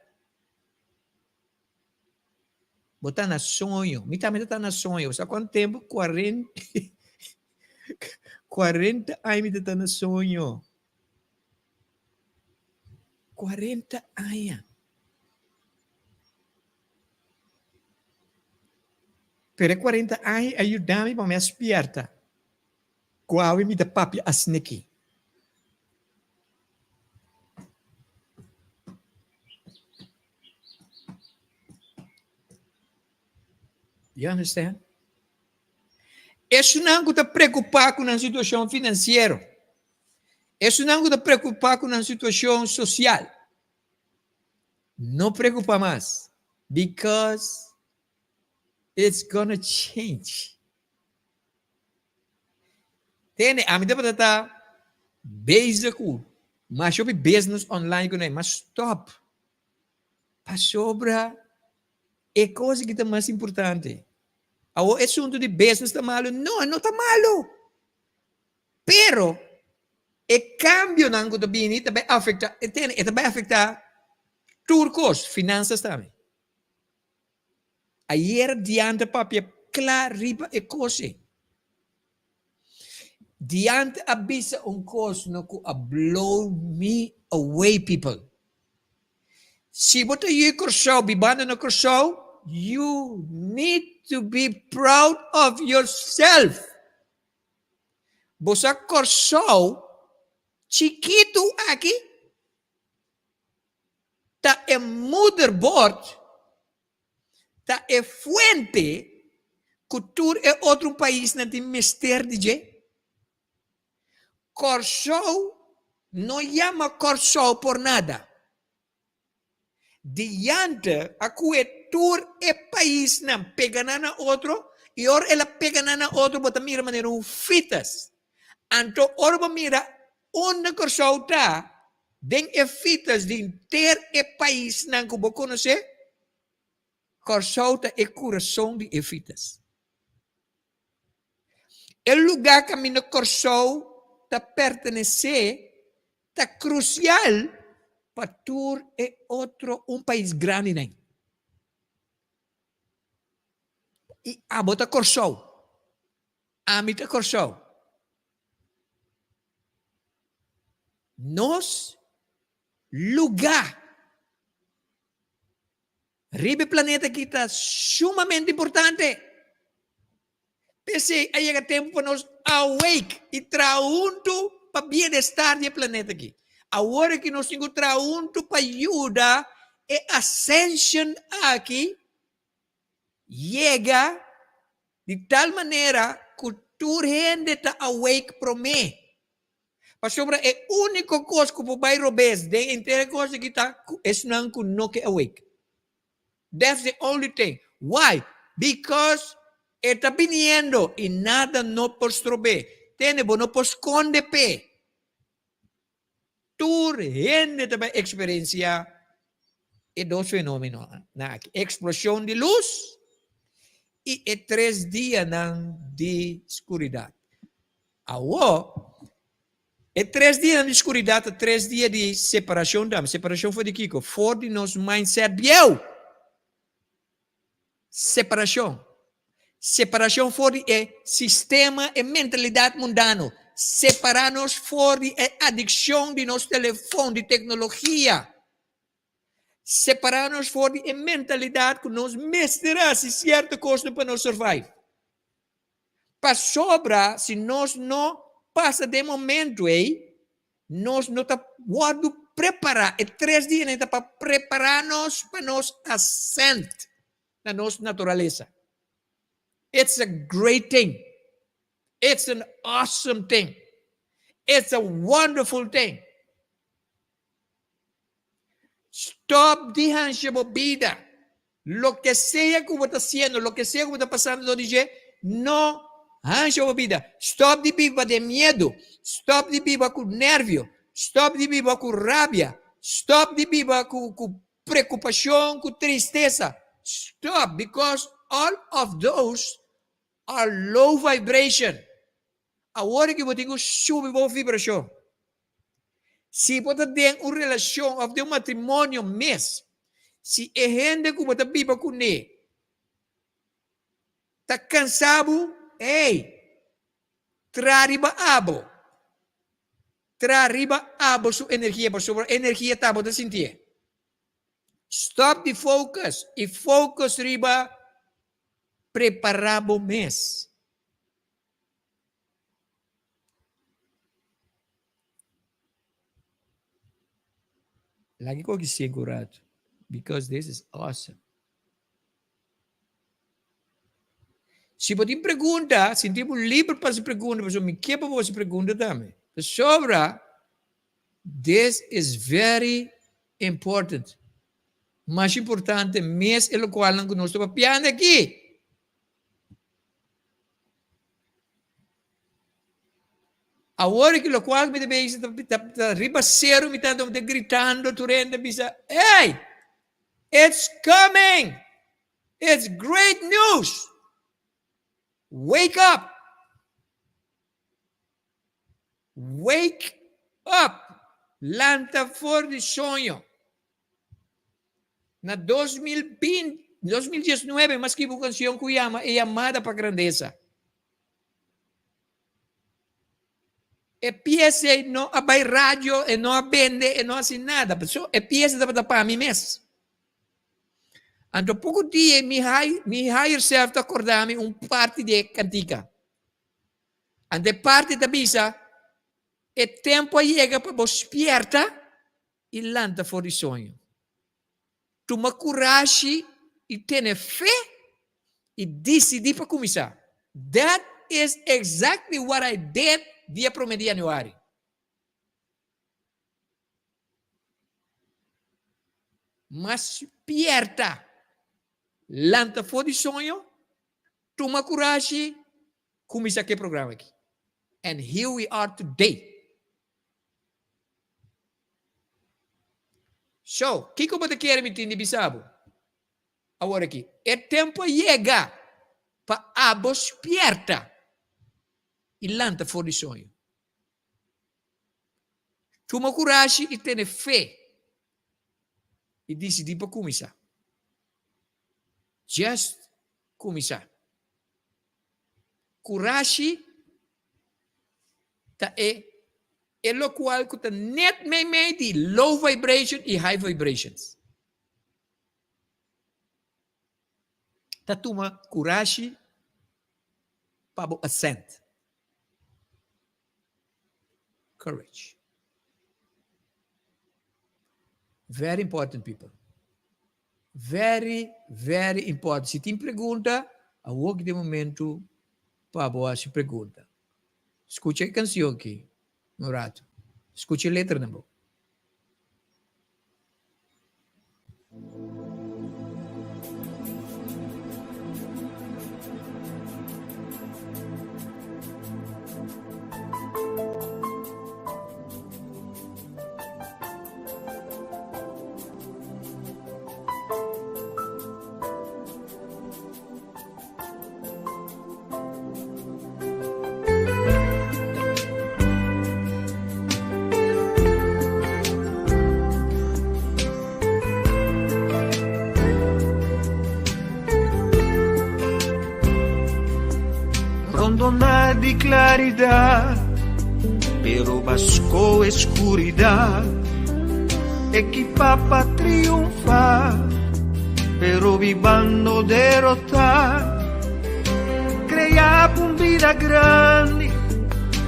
Speaker 2: Bo ta na soño. Mi tambe ta na soño. Bo sa kuantu tempu? Kuarenta 40 aña mi ta na soño. 40 aña. Pero e 40 aña a yuda mi pa mi a spierta. Ku awe mi ta papia asin'aki. You understand? Esunnan ku ta preokupá ku nan situashon finansiero, esunnan ku ta preokupá ku nan situashon sosial, no preokupá mas, because it's gonna change. Tende, ami tabata ta bezig ku masha hopi business online ku nan, ma stop. Pasobra e kos aki ta mas importante. Awor e asuntu di business ta malu? No, e no ta malu. Pero e kambionan ku ta bini ta bai afekta, tende, e ta bai afekta tur kos, finansas tambe. Ayer diante papia kla riba e kos ei. Diante a bisa un kos no ku a blow me away people. Si bo ta yu Kòrsou, bibando na Kòrsou, you need to be proud of yourself. Bo sa Kòrsou chikitu aki Ta e moederbord ta e fuente ku tur e otro paisnan tin mester di dje. Kòrsou no yama Kòrsou por nada. Diante a kue tur e paisnan pega nan na otro i ora el a pega nan na otro bo ta mira manera un fitas. Anto ora bo mira unda Kòrsou ta den e fitas di henter e paisnan ku bo konosé, Kòrsou ta e kurason di e fitas. E lugá kaminda Kòrsou ta pertenesé ta krusial pa tur e otro un pais grandinan. I abo ta Kòrsou. Ami ta Kòrsou. Nos lugá riba e planeta aki ta sumamente importante. P'esei a yega tempu pa nos awake i traha huntu pa bienestar di e planeta aki. Awor aki nos tin ku traha huntu pa yuda e ascension aki yega di tal manera ku tur hende ta awake promé. Pasobra e úniko kos ku por bai robes den henter e kos aki ta ku esnan ku no ke awake. That's the only thing. Why? Because e ta biniendo y nada no por strob'é. Tende, bo no por sconde p'e. Tur hende ta bay experiencia e dos fenomenonan aki, explosion di luz y e tres dianan di scuridad. Awor, E tres dianan di skuridat ta tres dia di separashon tambe. Separashon for di kiko? For di nos mindset bieu. Separashon. Separashon for di e sistema, e mentalidat mundano. Separá nos for di e adikshon di nos telefon, di teknologia. Separá nos for di e mentalidat ku nos mester hasi sierto kosnan pa nos survive. Pasobra si nos no pasa den momento ei, nos no ta wòrdu prepará. E tres dianan ta pa prepará nos pa nos ascend na nos naturalesa. It's a great thing. It's an awesome thing. It's a wonderful thing. Stop di hansha bo bida. Loke sea ku bo ta hasiendo, loke sea ku bo ta pasando dor di dje, no hansha bo bida. Stop di biba den miedu. Stop di biba ku nervio. Stop di biba ku rabia. Stop di biba ku ku preokupashon, ku tristesa. Stop, because all of those are low vibration. Awor ki bo tin ku subi bo vibrashon. Si bo ta den un relashon òf den un matrimonio mes, si e hende ku bo ta biba kuné ta kansa bo, ey, tra riba abo. Tra riba abo su energia, pasobra e energia ta bo ta sintié. Stòp di focus i focus riba prepará bo mes. Laga koki sinku un ratu because this is awesome. Si bo tin pregunta, sinti bo liber pa hasi pregunta, pasobra mi ke pa bo hasi pregunta tambe. Pasobra this is very important. Mas importante mes e lokualnan ku nos ta papiando aki. Awor ki lokual mi ta bisa ta ta riba seru mi ta ta gritando tur hende bisa ey it's coming it's great news wake up wake up lanta for di soño. Na 2020, 2019 mi a skibi un kanshon ku yama E Yamada pa Grandesa. E piesa ei no a bai radio, e no a bende, e no a hasi nada. Pasobra e piesa tabata pa mi mes. Anto poko dia mi high, mi higher self ta korda mi un parti di e kantika. Anto e parti ta bisa, e tempu a yega pa bo spierta i lanta for di soño. Tuma kurashi i tene fe i disidí pa kuminsá. That is exactly what I did dia promé di yanüari. M'a spierta, lanta for di soño, tuma kurashi, kuminsá ku e programa aki. And here we are today. So, kiko bo ta kere mi tin di bisa bo awor aki? E tempu a yega pa abo spierta i lanta for di soño. Tuma kurashi i tene fe i disidí pa kuminsá. Just kuminsá. Kurashi ta e e lokual ku ta net meimei di low vibration i high vibrations. Ta tuma kurashi pa bo ascend. Courage. Very important people. Very, very important. Si tin pregunta, awor ki ta e momento pa bo hasi pregunta. Skucha e kansion aki un rato. Skucha e letranan bo.
Speaker 1: Rondona di claridad, pero basco escuridad. Equipa pa triunfa, pero bibando derota. Crea un vida grandi,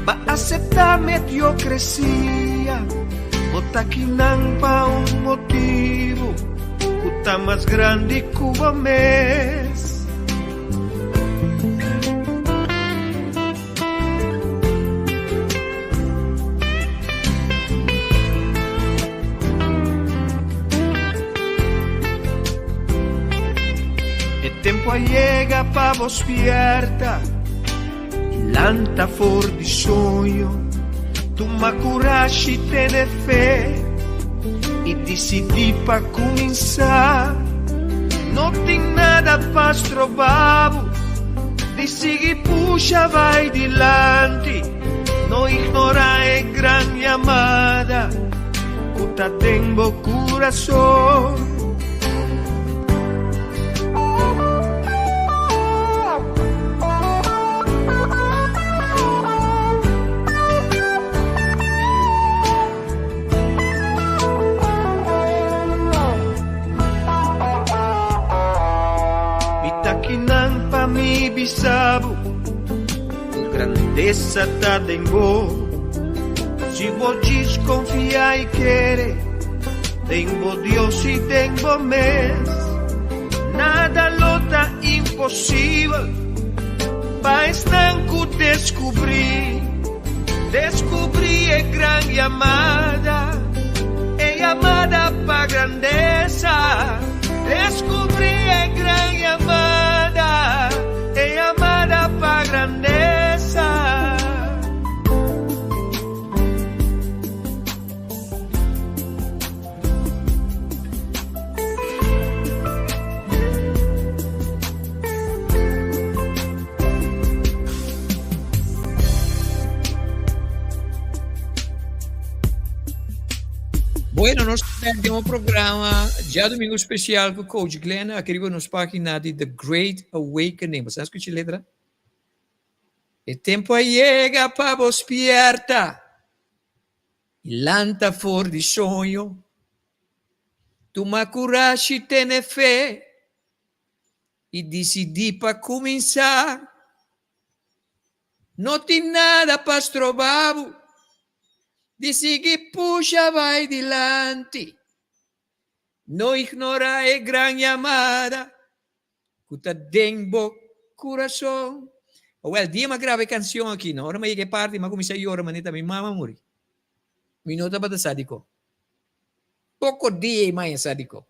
Speaker 1: pa acepta mediocrecia. Bota kinan pa un motivo, cu ta mas grandi cu bo mes. E tempo a yega pa bo spierta i lanta for di soño. Tuma kurashi, tene fe i disidí pa kuminsá. No tin nada pa stroba bo di sigui pusha bai dilanti. No ignorá e gran yamada ku ta den bo kurason. Mi ta kinan pa mi bisa bo ku grandesa ta den bo. Si bo djis konfia i kere den bo Dios i den bo mes, nada lo ta imposibel pa esnan ku deskubrí. Descubrí e gran yamada, e yamada pa grandesa. Descubrí e gran yamada, e yamada pa grandesa.
Speaker 2: Bueno, nos den un programa djadomingo especial cu Coach Glenn aki riba nos pagina di The Great Awakening. Bo sa scucha e letra? E tempo a yega pa bo spierta. I lanta for di soño. Tuma kurashi, tene fe i disidí pa kuminsá. No tin nada pa stroba bo di sigui pusha bai dilanti. No ignorá e gran yamada ku ta den bo kurason. Awel, dia mi a graba e kanshon aki, no, ora mi a yega e parti, mi a kuminsá yora manera ta mi mama a muri. Mi no tabata sa dikon. Poko dia i maña sa dikon.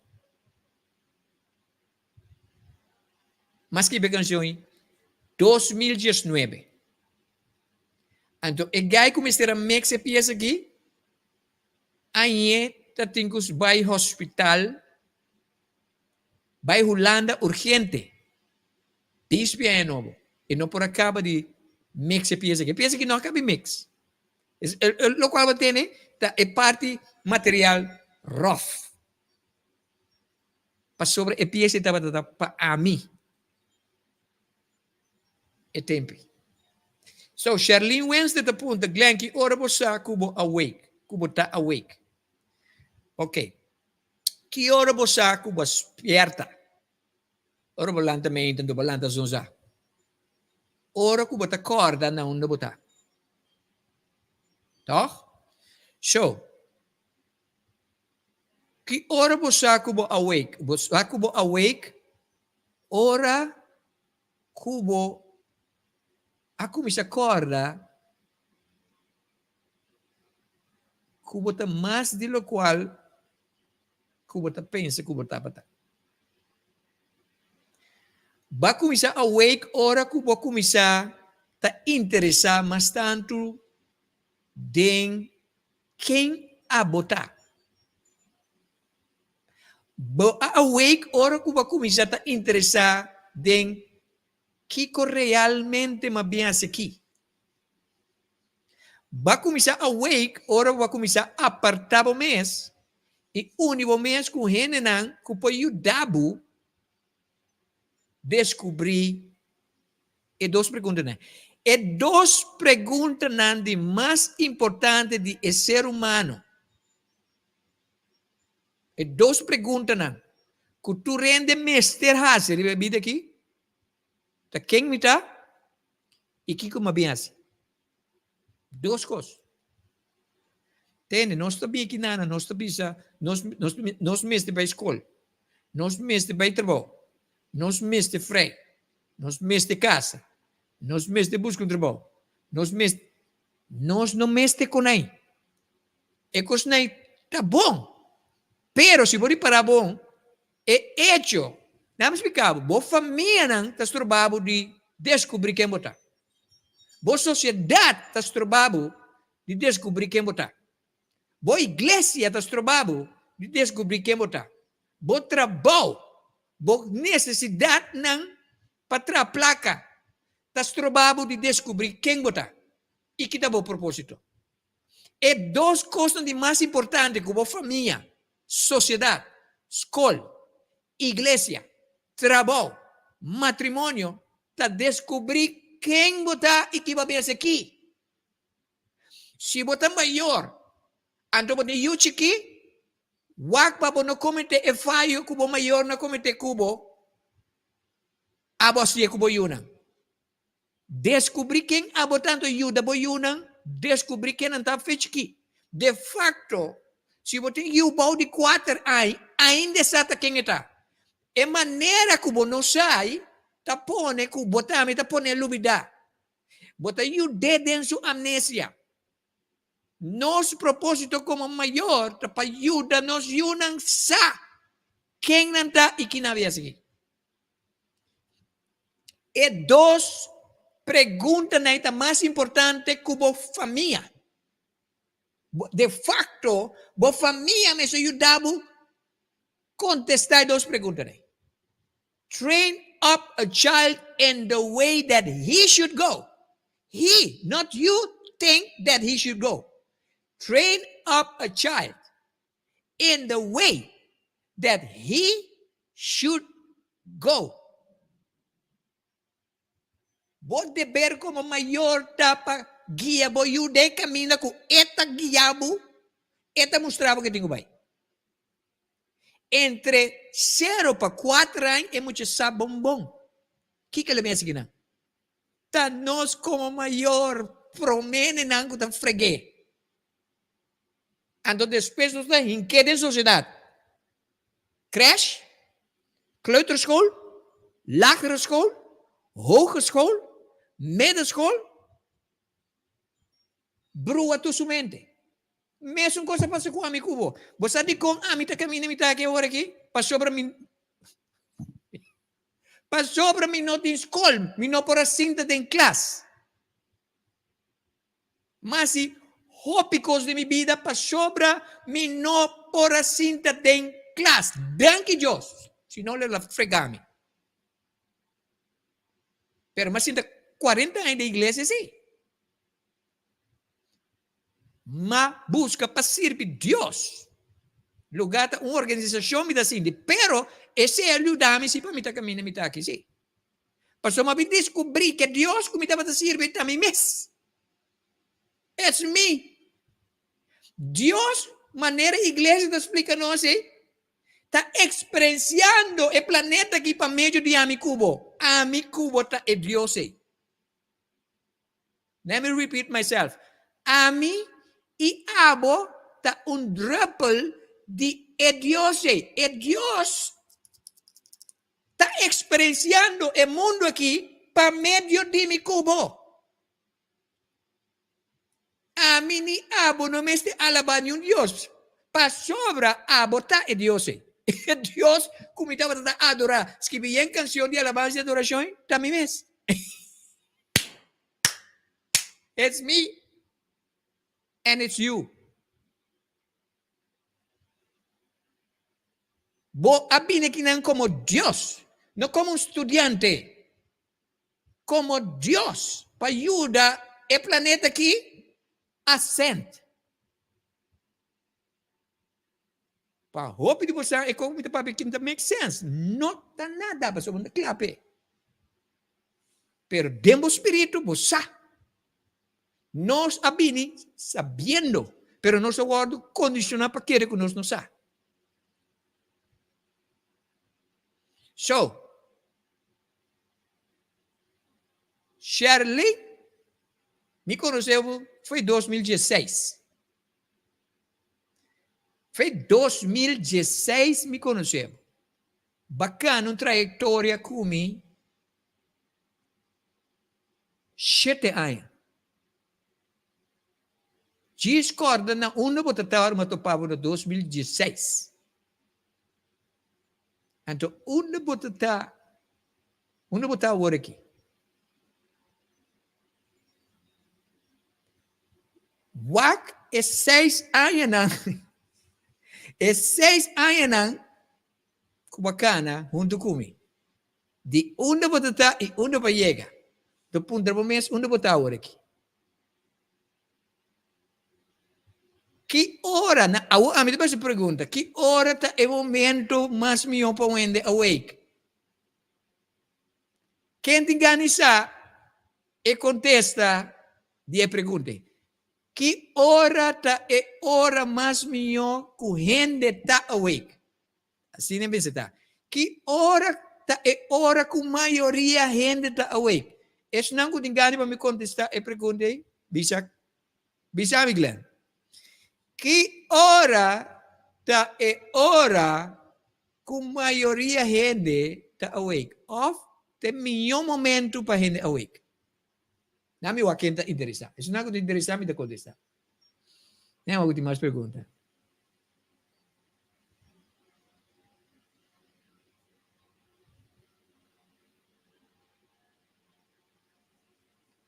Speaker 2: Mi a skibi e kanshon ei 2019. Anto e guy ku mester a mix e piesa aki, añe ta tin ku bai hospital. Bai Hulanda urgente. Dispi aña nobo. E no por a caba di mix e pieza aki. E pieza aki no a caba di mix. Locual bo tene ta e parti material rough. Pasobra e pieza tabata ta pa ami e tempi. So, Sherlyn Wednesday ta punta, Glenn, ki ora bo sa ku bo awake? Ku bo ta awake? Ok. Ki ora bo sa ku bo a spierta? Ora bo lanta meinta, anto bo lanta zonzá. Ora ku bo ta kòrda na unda bo ta. Tòg? So, ki ora bo sa ku bo awake? Bo sa ku bo awake ora ku bo a kuminsá kòrda ku bo ta mas di lokual ku bo ta pensa ku bo tabata. Bo a kuminsá awake ora ku bo a kuminsá ta interesá mas tantu den ken abo ta. Bo a awake ora ku bo a kuminsá ta interesá den kiko realmente m'a bin hasi aki. Bo a kuminsá awake ora bo a kuminsá apartá bo mes i uni bo mes ku hendenan ku por yuda bo deskubrí e dos preguntanan. E dos preguntanan di mas importante di e ser humano. E dos preguntanan ku tur hende mester hasi riba e bida aki ta ken mi ta i kiko mi a bin hasi. Dos kos. Tende, nos ta bin aki nana, nos ta bisa, nos, nos, nos mester bai skol, nos mester bai trabou, nos mester frei, nos mester kasa, nos mester buska un trabou, nos mester, nos no mester konai. E kosnan ta bon, pero si bo ripará bon, e echo, nan a splika bo, bo famianan ta stroba bo di deskubrí ken bo ta. Bo sosiedat ta stroba bo di deskubrí ken bo ta. Bo iglesia ta stroba bo di deskubrí ken bo ta. Bo trabou, bo nesesidatnan pa traha plaka ta stroba bo di deskubrí ken bo ta i ki ta bo propósito. E dos kosnan di mas importante ku bo famia, sosiedat, skol, iglesia, trabou, matrimonio ta deskubrí ken bo ta i ki bo a bin hasi aki. Si bo ta mayor anto bo tin yu chikí, wak pa bo no kometé e fayo ku bo mayornan a kometé ku bo, abo a siña ku bo yunan. Deskubrí ken abo ta anto yuda bo yunan deskubrí ken nan ta fech ki. De fakto, si bo tin yu bou di kuater aña, ainda e sa ta ken e ta. E manera ku bo no sa ta pone ku bo tambe ta pon'é lubidá. Bo ta yud'é den su amnesia. Nos propósito komo mayor ta pa yuda nos yunan sa ken nan ta i ki nan a bia sigui. E dos preguntanan ta mas importante ku bo famia. De facto, bo famia mester yuda bo kontestá e dos preguntanan. Train up a child in the way that he should go. He, not you, think that he should go. Train up a child in the way that he should go. Bo deber komo mayor ta pa guia bo yu den e kaminda ku e ta guia bo, e ta mustra bo ke tin ku bai. Entre sero pa kuater aña e mucha sa bon bon kiko lo bin hasi kinan. Ta nos komo mayor promé nenan ku ta freg'é. Anto despues nos ta hink'é den sosiedat. Crèche, kleuterschool, lagere school, hogeschool, middenschool, brua tur su mente. Mesun kos a pasa ku ami ku bo. Bo sa dikon ami ta kaminda mi ta aki awor aki? Pasobra mi pasobra mi no tin skol, mi no por a sinta den klas. Ma si hopi kos den mi bida pasobra mi no por a sinta den klas. Danki Dios, si no lo a frega mi. Pero mi a sinta cuarenta aña den iglesia si. Ma buska pa sirbi Dios. Lugar ta un organisacion mi ta sinti, pero esei a yuda mi si pa mi ta caminda mi ta aki si. Pasobra mi a bin deskubrí ku e Dios ku mi tabata sirbi ta mi mes. It's me. Dios, manera iglesia ta splika nos ei, ta eksperensiando e planeta aki pa medio di ami ku bo. Ami ku bo ta e Dios ei. Let me repeat myself. Ami i abo ta un druppel di e Dios ei. E Dios ta eksperensiando e mundu aki pa medio di mi ku bo. Ami ni abo no mester alabá niun dios, pasobra abo ta e Dios ei. E Dios ku mi tabata ta adorá, skibi yen kansion di alabansa i adorashon ei, ta mi mes. It's me and it's you. Bo a bini akinan komo Dios, no komo un studiante. Komo Dios pa yuda e planeta aki ascend. Pa hopi di boso e kos ku mi ta papia aki no ta make sense. No ta nada pasobra bo no ta kla p'e. Pero den bo spiritu bo sa. Nos a bini sabiendo, pero nos a wòrdu kondishoná pa kere ku nos no sa. So, Sherley, mi konosé bo foi 2016. Foi 2016 mi konosé bo. Bakan un trayektoria ku mi shete aña. Djis kòrda na unda bo ta tabata mi a topa bo na 2016. Anto unda bo ta ta, unda bo ta awor aki? Wak e seis añanan, e seis añanan ku bo a kana huntu ku mi. Di unda bo ta ta i unda bo a yega. Anto puntra bo mes unda bo ta awor aki. Ki ora, na awor ami ta basa pregunta, ki ora ta e momento mas mihó pa un hende awake? Ken tin gana di sa e kontesta di e pregunta ei? Ki ora ta e ora mas mihó ku hende ta awake? Asina e mester ta. Ki ora ta e ora ku mayoria hende ta awake? Esnan ku tin gana pa mi kontestá e pregunta ei, bisa, bisa mi Glenn. Ki ora ta e ora ku mayoria hende ta awake? Òf ta e mihó momentu pa hende awake? Na mi wak ken ta interesá. Esnan ku ta interesá mi ta kontestá. Nan wak ku tin mas pregunta.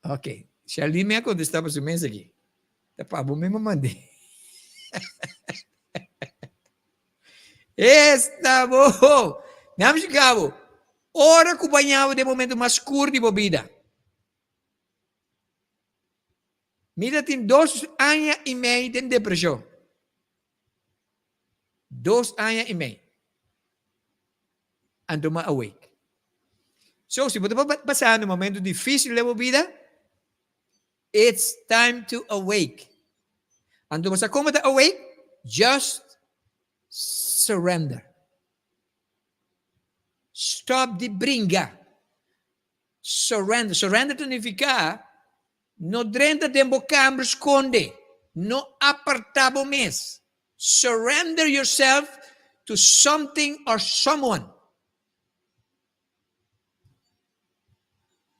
Speaker 2: Ok, Sharlene me a contesta pa su mes aki. Ta pa bo mes mandi. Esta bo! Nam Chicago, ora ku bañabo den momento mas skur di bo bida. Mi ta tin dos aña i mei den depresion. Dos aña i mei. Anto mi a awake. So, si bo ta pasando un momento dificil den bo bida, it's time to awake. Anto bo sa con bo ta awake? Just surrender. Stop di bringa. Surrender. Surrender ta nifica no drenta den bo camber sconde, no aparta bo mes. Surrender yourself to something or someone.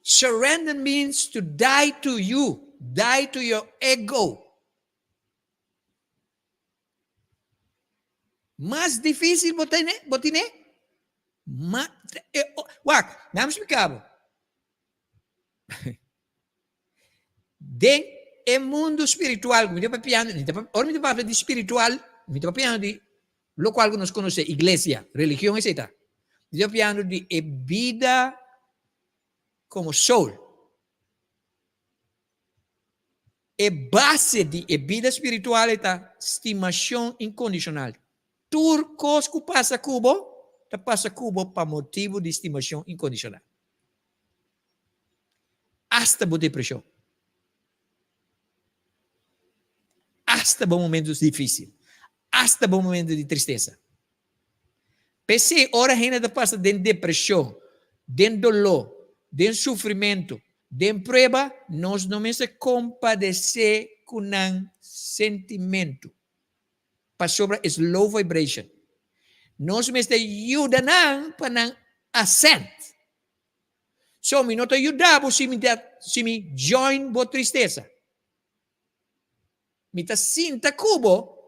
Speaker 2: Surrender means to die to you, die to your ego. Mas difícil bo tene, bo tine, ma, e, o, wak, dame explica bo. Den e mundo spiritual, mi ta papiando, mi ta, ora mi ta papia di spiritual, mi ta papiando di locual cu nos conoce, iglesia, religion, etc. Mi ta papiando di e bida como soul. E base di e bida spiritual ei ta stimashon inkondishonal. Tur kos ku pasa ku bo, ta pasa ku bo pa motibu di stimashon inkondishonal. Asta bo depreshon. Asta bo momento difícil. Asta bo momento di tristesa. P'esei ora hende ta pasa den depreshon, den doló, den sufrimentu, den prueba, nos no mester kompadesé ku nan sentimentu, pasobra es low vibration. Nos mester yuda nan pa nan ascend. So mi no ta yuda bo si mi ta si mi join bo tristesa. Mi ta sinta ku bo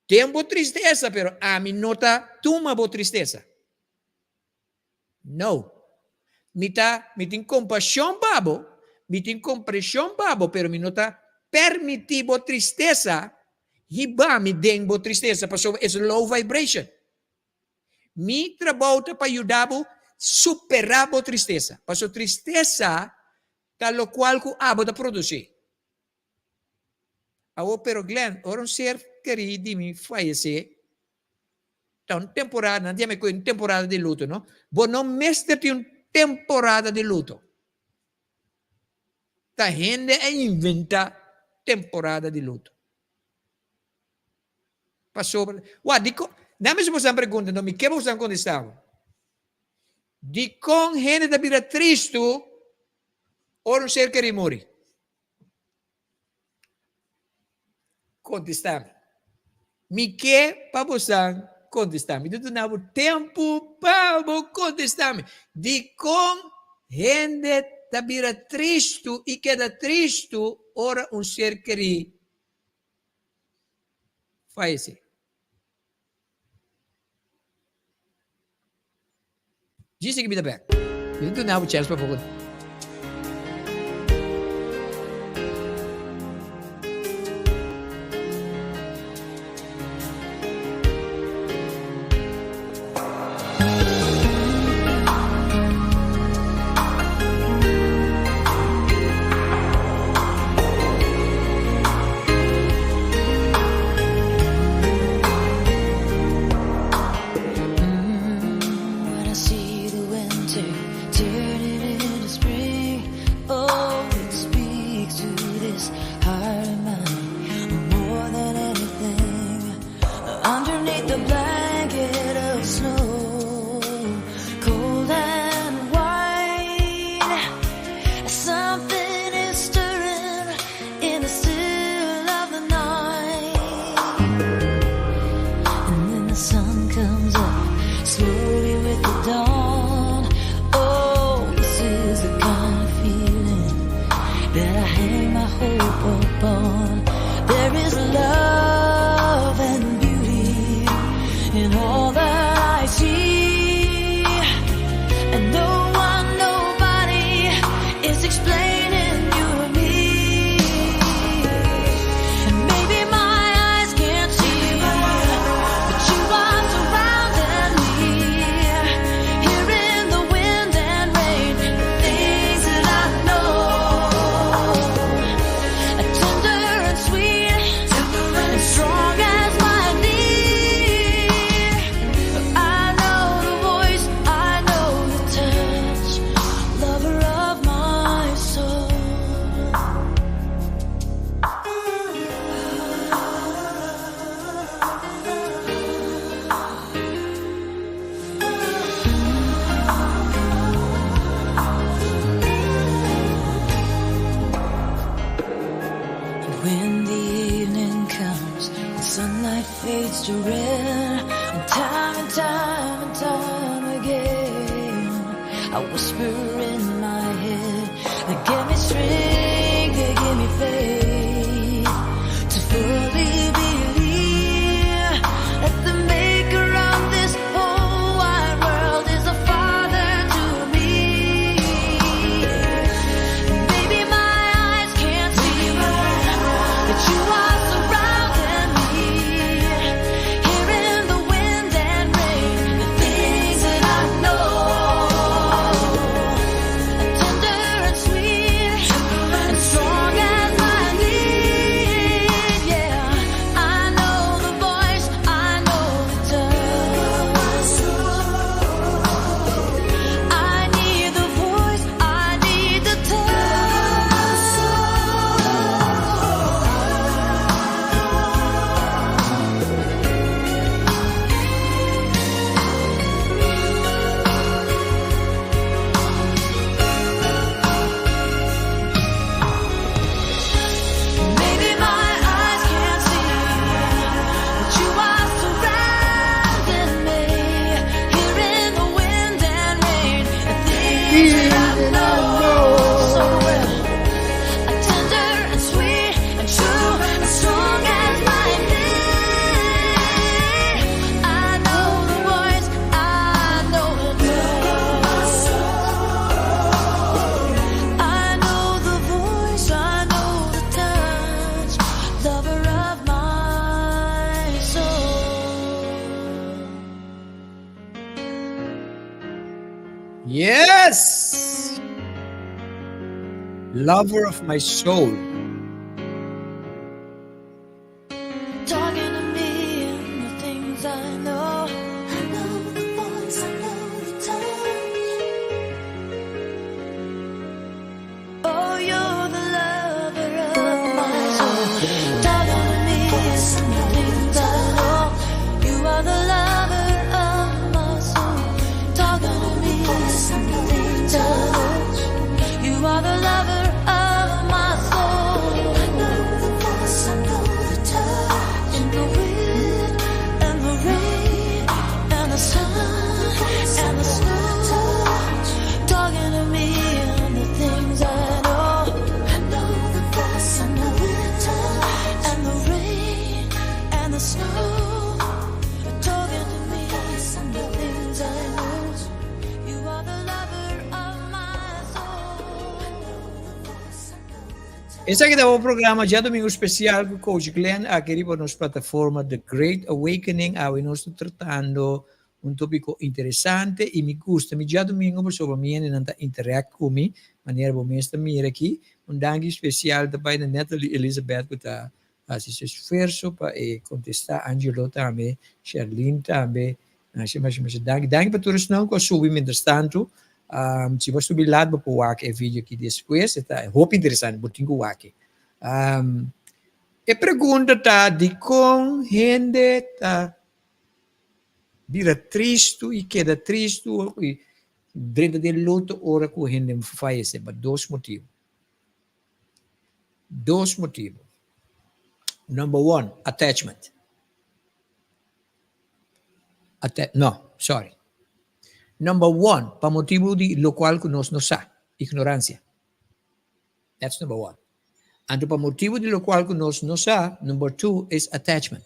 Speaker 2: Den bo tristesa, pero ami no ta tuma bo tristesa. No. Mi ta, mi tin kompashon pa bo, mi tin kompreshon pa bo, pero mi no ta permití bo tristesa hiba mi den bo tristesa, pasobra es low vibration. Mi trabou ta pa yuda bo superá bo tristesa, pasobra tristesa ta lokual ku abo ta produsí. Awor pero Glenn, ora un ser kerí di mi fayesé, ta un temporada, nan ta yama e ku un temporada di luto, no? Bo no mester tin un temporada di luto. Ta hende a inventá temporada di luto. Pasobra, wak, dikon, nan mester boso pregunta, no, mi ke boso kontestá bo. Dikon hende ta bira tristu ora un ser kerí muri? Kontestá mi. Mi ke pa bosan kontestá mi. Mi ta duna bo tempu pa bo kontestá mi. Dikon hende ta bira tristu i keda tristu ora un ser kerí fayesé? Djis aki mi ta bek. Mi ta duna bo chèns pa bo. Yes! Lover of my soul.
Speaker 3: Talking to me and the things I know. I know the voice, I know the touch. Oh, you're the lover of my soul. Talking to me and the things I know. You are the lover of my soul. Talking to me and the things I know. You are the lover of my soul. I know the voice, I know the touch. In the wind and the rain and the sun and the snow. Talking to me and the things I know. I know the voice, I know the touch. And the rain and the snow. Talking to me and the things I know. You are the lover of my soul. I know the voice, I know the touch.
Speaker 2: Esaki ta e programa Djadumingu Spesial ku Coach Glenn aki riba nos plataforma The Great Awakening. Awe nos ta tratando un tópiko interesante i mi gusta mi djadumingu pasobra mi hendenan ta interact ku mi manera bo mes ta mira aki. Un danki spesial ta bai na Natalie Elizabeth ku ta hasi su esfuerso pa e kontestá, Angelo tambe, Sherlyn tambe. Masha masha masha danki. Danki pa tur esnan ku a subi mientrastantu. Si bo a subi lat bo por wak e video aki despues. E ta hopi interesante, bo tin ku wak e. E pregunta ta dikon hende ta bira tristu i keda tristu i drenta den luto ora ku hende fayesé? Pa dos motibu. Dos motibu. Number one, attachment. Atta no, sorry. Number one, pa motibu di lokual ku nos no sa, ignoransia. That's number one. Anto pa motibu di lokual ku nos no sa, number two is attachment.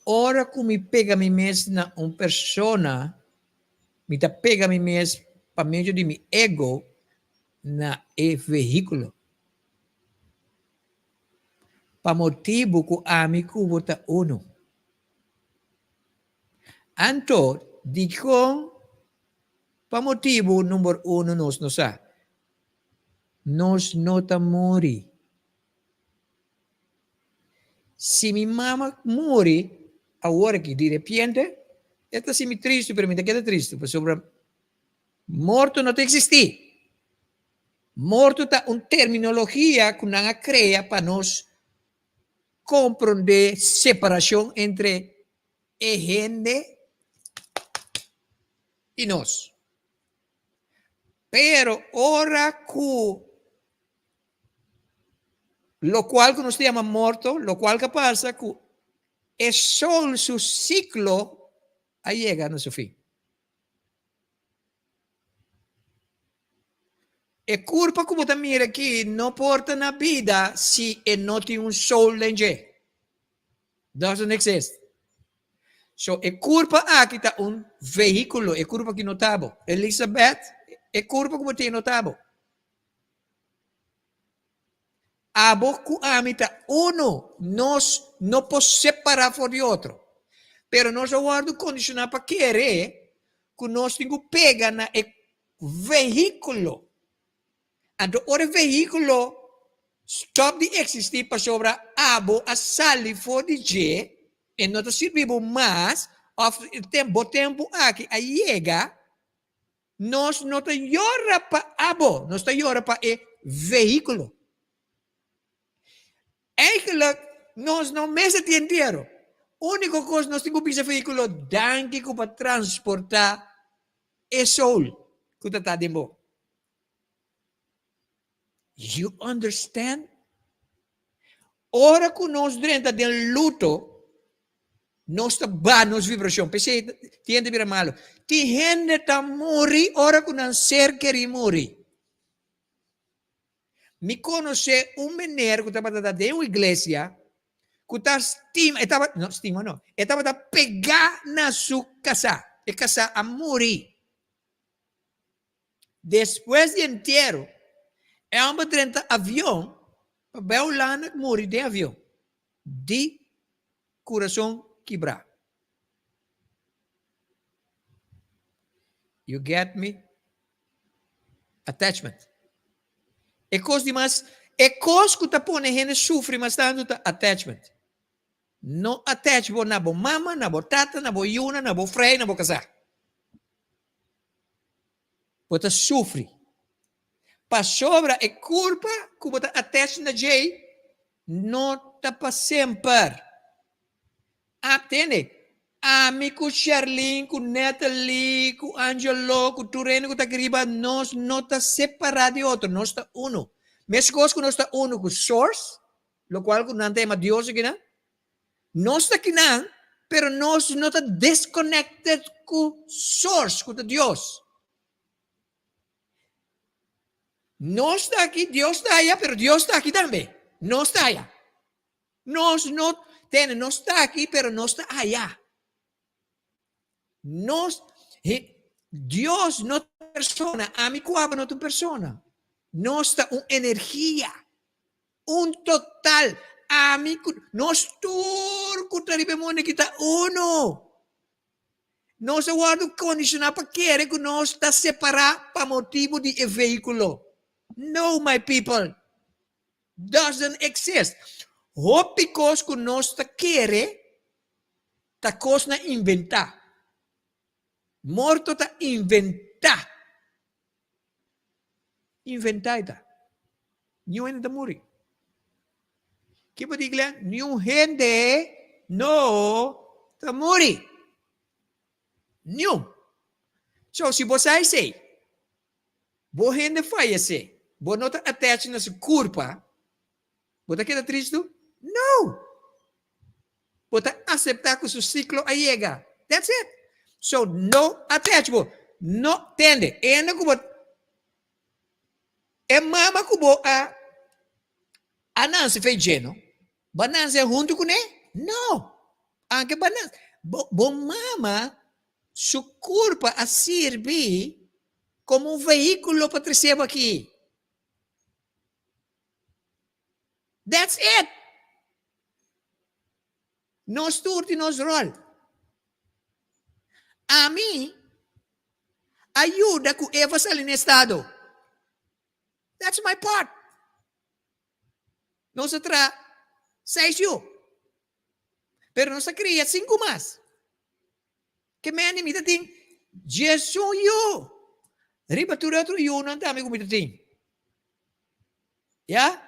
Speaker 2: Ora ku mi pega mi mes na un persona, mi ta pega mi mes pa medio di mi ego na e vehíkulo. Pa motibu ku ami ku bo ta unu. Anto, dikon pa motibu number unu nos no sa? Nos no ta muri. Si mi mama muri awor aki di repente, e ta hasi mi tristu, pero mi ta keda tristu pasobra morto no ta eksistí. Morto ta un terminologia ku nan a krea pa nos komprondé separashon entre e hende i nos. Pero ora ku lokual ku nos ta yama morto, lokual ku a pasa ku e sol su siklo a yega na su fin. E kurpa ku bo ta mira aki no por ta na bida si e no tin un soul den dje. Doesn't exist. So e kurpa aki ta un vehíkulo, e kurpa aki no ta bo. Elizabeth, e kurpa ku bo tin no ta bo. Abo ku ami ta unu, nos no por separá for di otro. Pero nos a wòrdu kondishoná pa kere ku nos tin ku pega na e vehíkulo. Anto ora e vehíkulo stòp di eksistí pasobra abo a sali for di dje, e no ta sirbi bo mas òf bo tempu aki a yega, Nos no ta yora pa abo, nos ta yora pa e vehíkulo. Eigenlijk, nos no mester tin entiero. Úniko kos nos tin ku bisa vehíkulo, danki ku pa transportá e soul ku ta ta den bo. You understand? Ora ku nos drenta den luto, nos ta baha nos vibrashon. P'esei tin hende bira malu. Tin hende ta muri ora ku nan ser kerí muri. Mi konosé un meneer ku tabata ta den un iglesia ku ta stima, e tabata, no stima no, e tabata pegá na su kasá. E kasá a muri. Despues di entiero, e homber drenta avion pa bai Hulanda muri den avion di kurason kibrá. You get me? Attachment. E kos di mas, e kos ku ta pone hende sufri mas tantu ta attachment. No attach bo na bo mama, na bo tata, na bo yuna, na bo frei, na bo kasá. Bo ta sufri. Pasobra e kurpa ku bo ta attach na djei no ta pa semper. A tende, ami ku Sherlyn, ku Natalie, ku Angelo, ku tur hende ku ta aki riba, nos no ta separá di otro, nos ta uno. Meskos ku nos ta uno ku Source, lokual ku nan ta yama Dios akinan, nos ta akinan, pero nos no ta disconnected ku Source, ku ta Dios. Nos ta aki, Dios ta aya, pero Dios ta aki tambe. Nos ta aya. Nos no tene, nos ta aki, pero nos ta aya. Nos, Dios no ta persona, ami ku abo no ta un persona. Nos ta un energia, un total. Ami ku, nos tur ku ta riba e mundu aki ta uno. Nos a wòrdu kondishoná pa kere ku nos ta separá pa motibu di e vehíkulo. No, my people. Doesn't exist. Hopi kos ku nos ta kere ta kosnan inventá. Morto ta inventá. Inventá e ta. Niun hende ta muri. Ki bo di Glenn? Niun hende no ta muri. Niun. So si bo sa esei, Bo hende fayesé, bo no ta attach na su kurpa, bo ta keda tristu? No! Bo ta aseptá ku su siklo a yega. That's it. So, no attach bo. No, tende, hende ku bo, e mama ku bo a a nanse fe dje, no? Bo a nanse huntu kuné? No! Anke bo a nanse, bo, bo mama su kurpa a sirbi komo un vehíkulo pa trese bo aki. That's it! Nos tur tin nos ròl. Ami a yuda ku Eva sali na estado. That's my part. Nos a traha seis yu. Pero nos a kria sinku mas. Ke mende mi ta tin diesun yu. Riba tur e otro yunan tambe ku mi ta tin. Ya?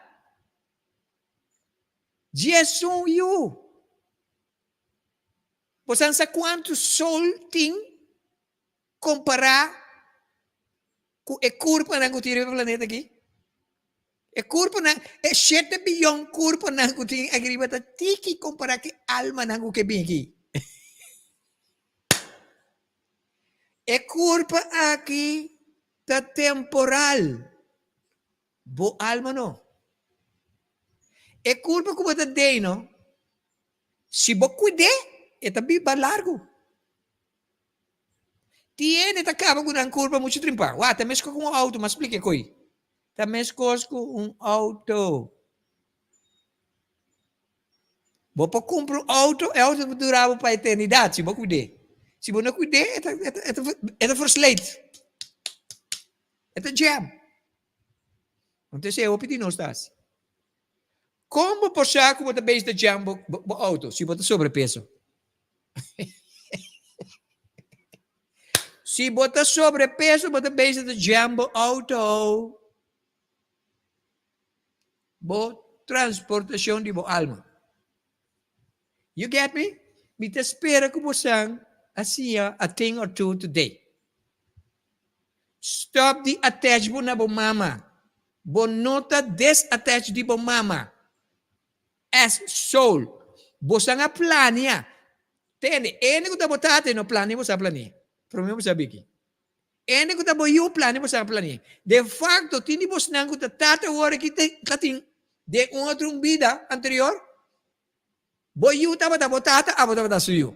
Speaker 2: Diesun yu. Bo san sa kuantu sol tin kompará ku e kurpanan ku tin riba e planeta aki? E kurpanan, e shete biyon kurpanan ku tin aki riba ta tiki kompará ku e almanan ku ke bin aki. E kurpa aki ta temporal, bo alma no. E kurpa ku bo ta den no, si bo kuid'é, e ta biba largu. Tiene ta kaba ku nan kurpa muchu trimpa. Wak, ta meskos ku un outo, m'a splika e koi. Ta meskos ku un outo. Bo por kumpra un outo, e outo ta dura bo pa eternidat si bo kuid'é. Si bo no kuid'é, e ta, e ta, e ta, e ta versleet. E ta jam. Entonces e hopi di nos ta hasi. Kon bo por sa ku bo ta bezig ta jam bo, bo outo si bo ta sobrepeso? Si bo ta sobrepeso, bo ta bezig ta jam bo auto. Bo transportacion di bo alma. You get me? Mi ta spera ku bosan a siña a thing or two today. Stop di attach bo na bo mama. Bo no ta disattach di bo mama. As soul. Bosan a plania. Tende, ene ku ta bo tata e no plania bo sa plania. Prome bo sa biki. Ene ku ta bo yu plania bo sa plania. De facto tin di bosnan ku ta tata awor aki ta tin den un otro un bida anterior bo yu tabata bo tata abo tabata su yu.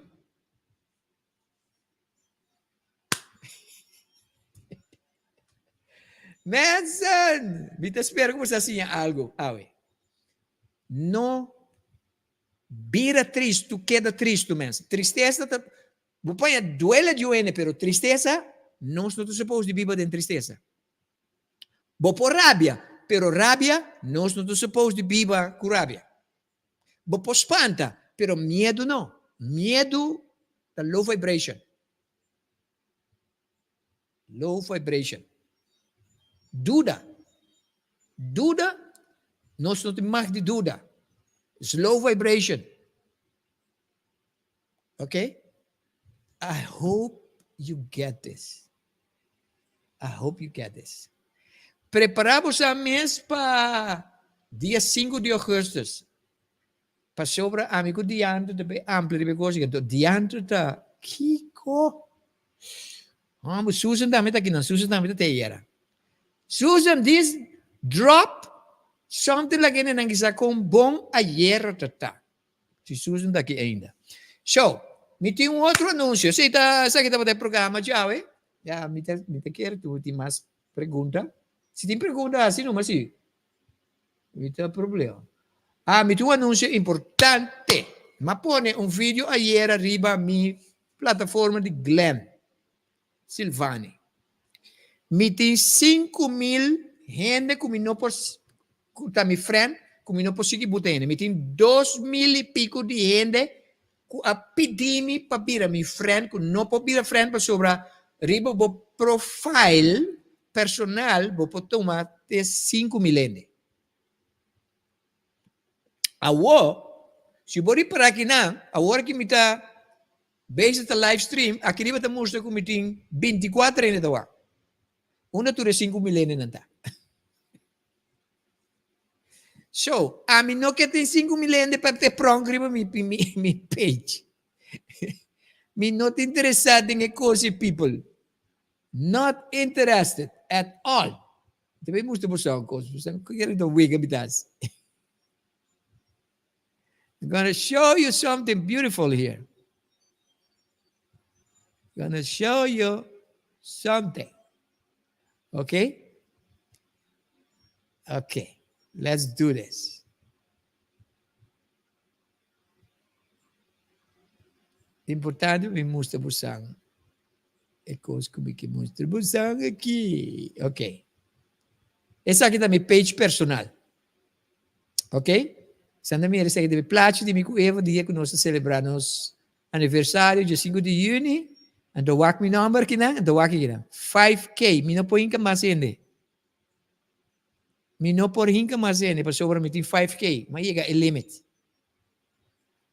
Speaker 2: Mensen, mi ta spera ku bo sa siña algu awe. No bira tristu, keda tristu, mensen. Tristesa ta, bo paña duele di un hende, pero tristesa. Nos no ta supos di biba den tristesa. Bo por rabia, pero rabia, nos no ta supos di biba ku rabia. Bo por spanta, pero miedu no. Miedu ta low vibration. Low vibration. Duda. Duda, nos no tin mag di duda. It's low vibration. Okay? I hope you get this. I hope you get this. Prepara boso mes pa dia 5 di augustus. Pasobra ami ku dianto ta bay amplia riba e kos aki. Anto dianto ta kiko? Homber, Susan tambe ta akinan. Susan tambe ta te ayera. Susan, this drop something like ene nan kisa kon bon ayera ta ta. Si Susan ta aki ainda. So, mi tin un otro anuncio. Si ta, esaki tabata e programa djawe. Ya, mi ta, mi ta kere tur tin mas pregunta. Si tin pregunta, hasi numa si. Mi ta problema. Ah, mi tin un anuncio importante. M'a pone un video ayera riba mi plataforma di Glenn Silvani. Mi tin 5000 hende ku mi no por ku ta mi friend ku mi no por sigui buta hende. Mi tin 2000 y pico di hende ku a pidi mi pa bira mi friend ku no por bira friend pasobra riba bo profile personal bo por tuma te 5000 hende. Awor, si bo ripara akinan, awor ki mi ta bezig ta live stream, aki riba ta mustra ku mi tin 24 hende ta wak. Unda tur e 5000 hendenan ta? So, ami no ke tin 5000 hende pa te pronk riba mi, mi, mi page. Mi no ta interesa den e kos e people. Not interested at all. Te bay mustra boso un kos. Boso kere ta wega mi ta hasi. I'm gonna show you something beautiful here. Gonna show you something. Okay? Okay, let's do this. Importante mi mustra bosan e kos ku mi ke mustra bosan aki. Okay. Esaki ta mi page personal. Okay? Sanda mira esaki ta mi plachi di mi ku Eva dia ku nos a celebra nos aniversario dia 5 di juni. Anto wak mi nomber kinan, anto wak kinan. 5K, mi no por hinka mas hende. Mi no por hinka mas hende pasobra mi tin 5K, mi a yega e limit.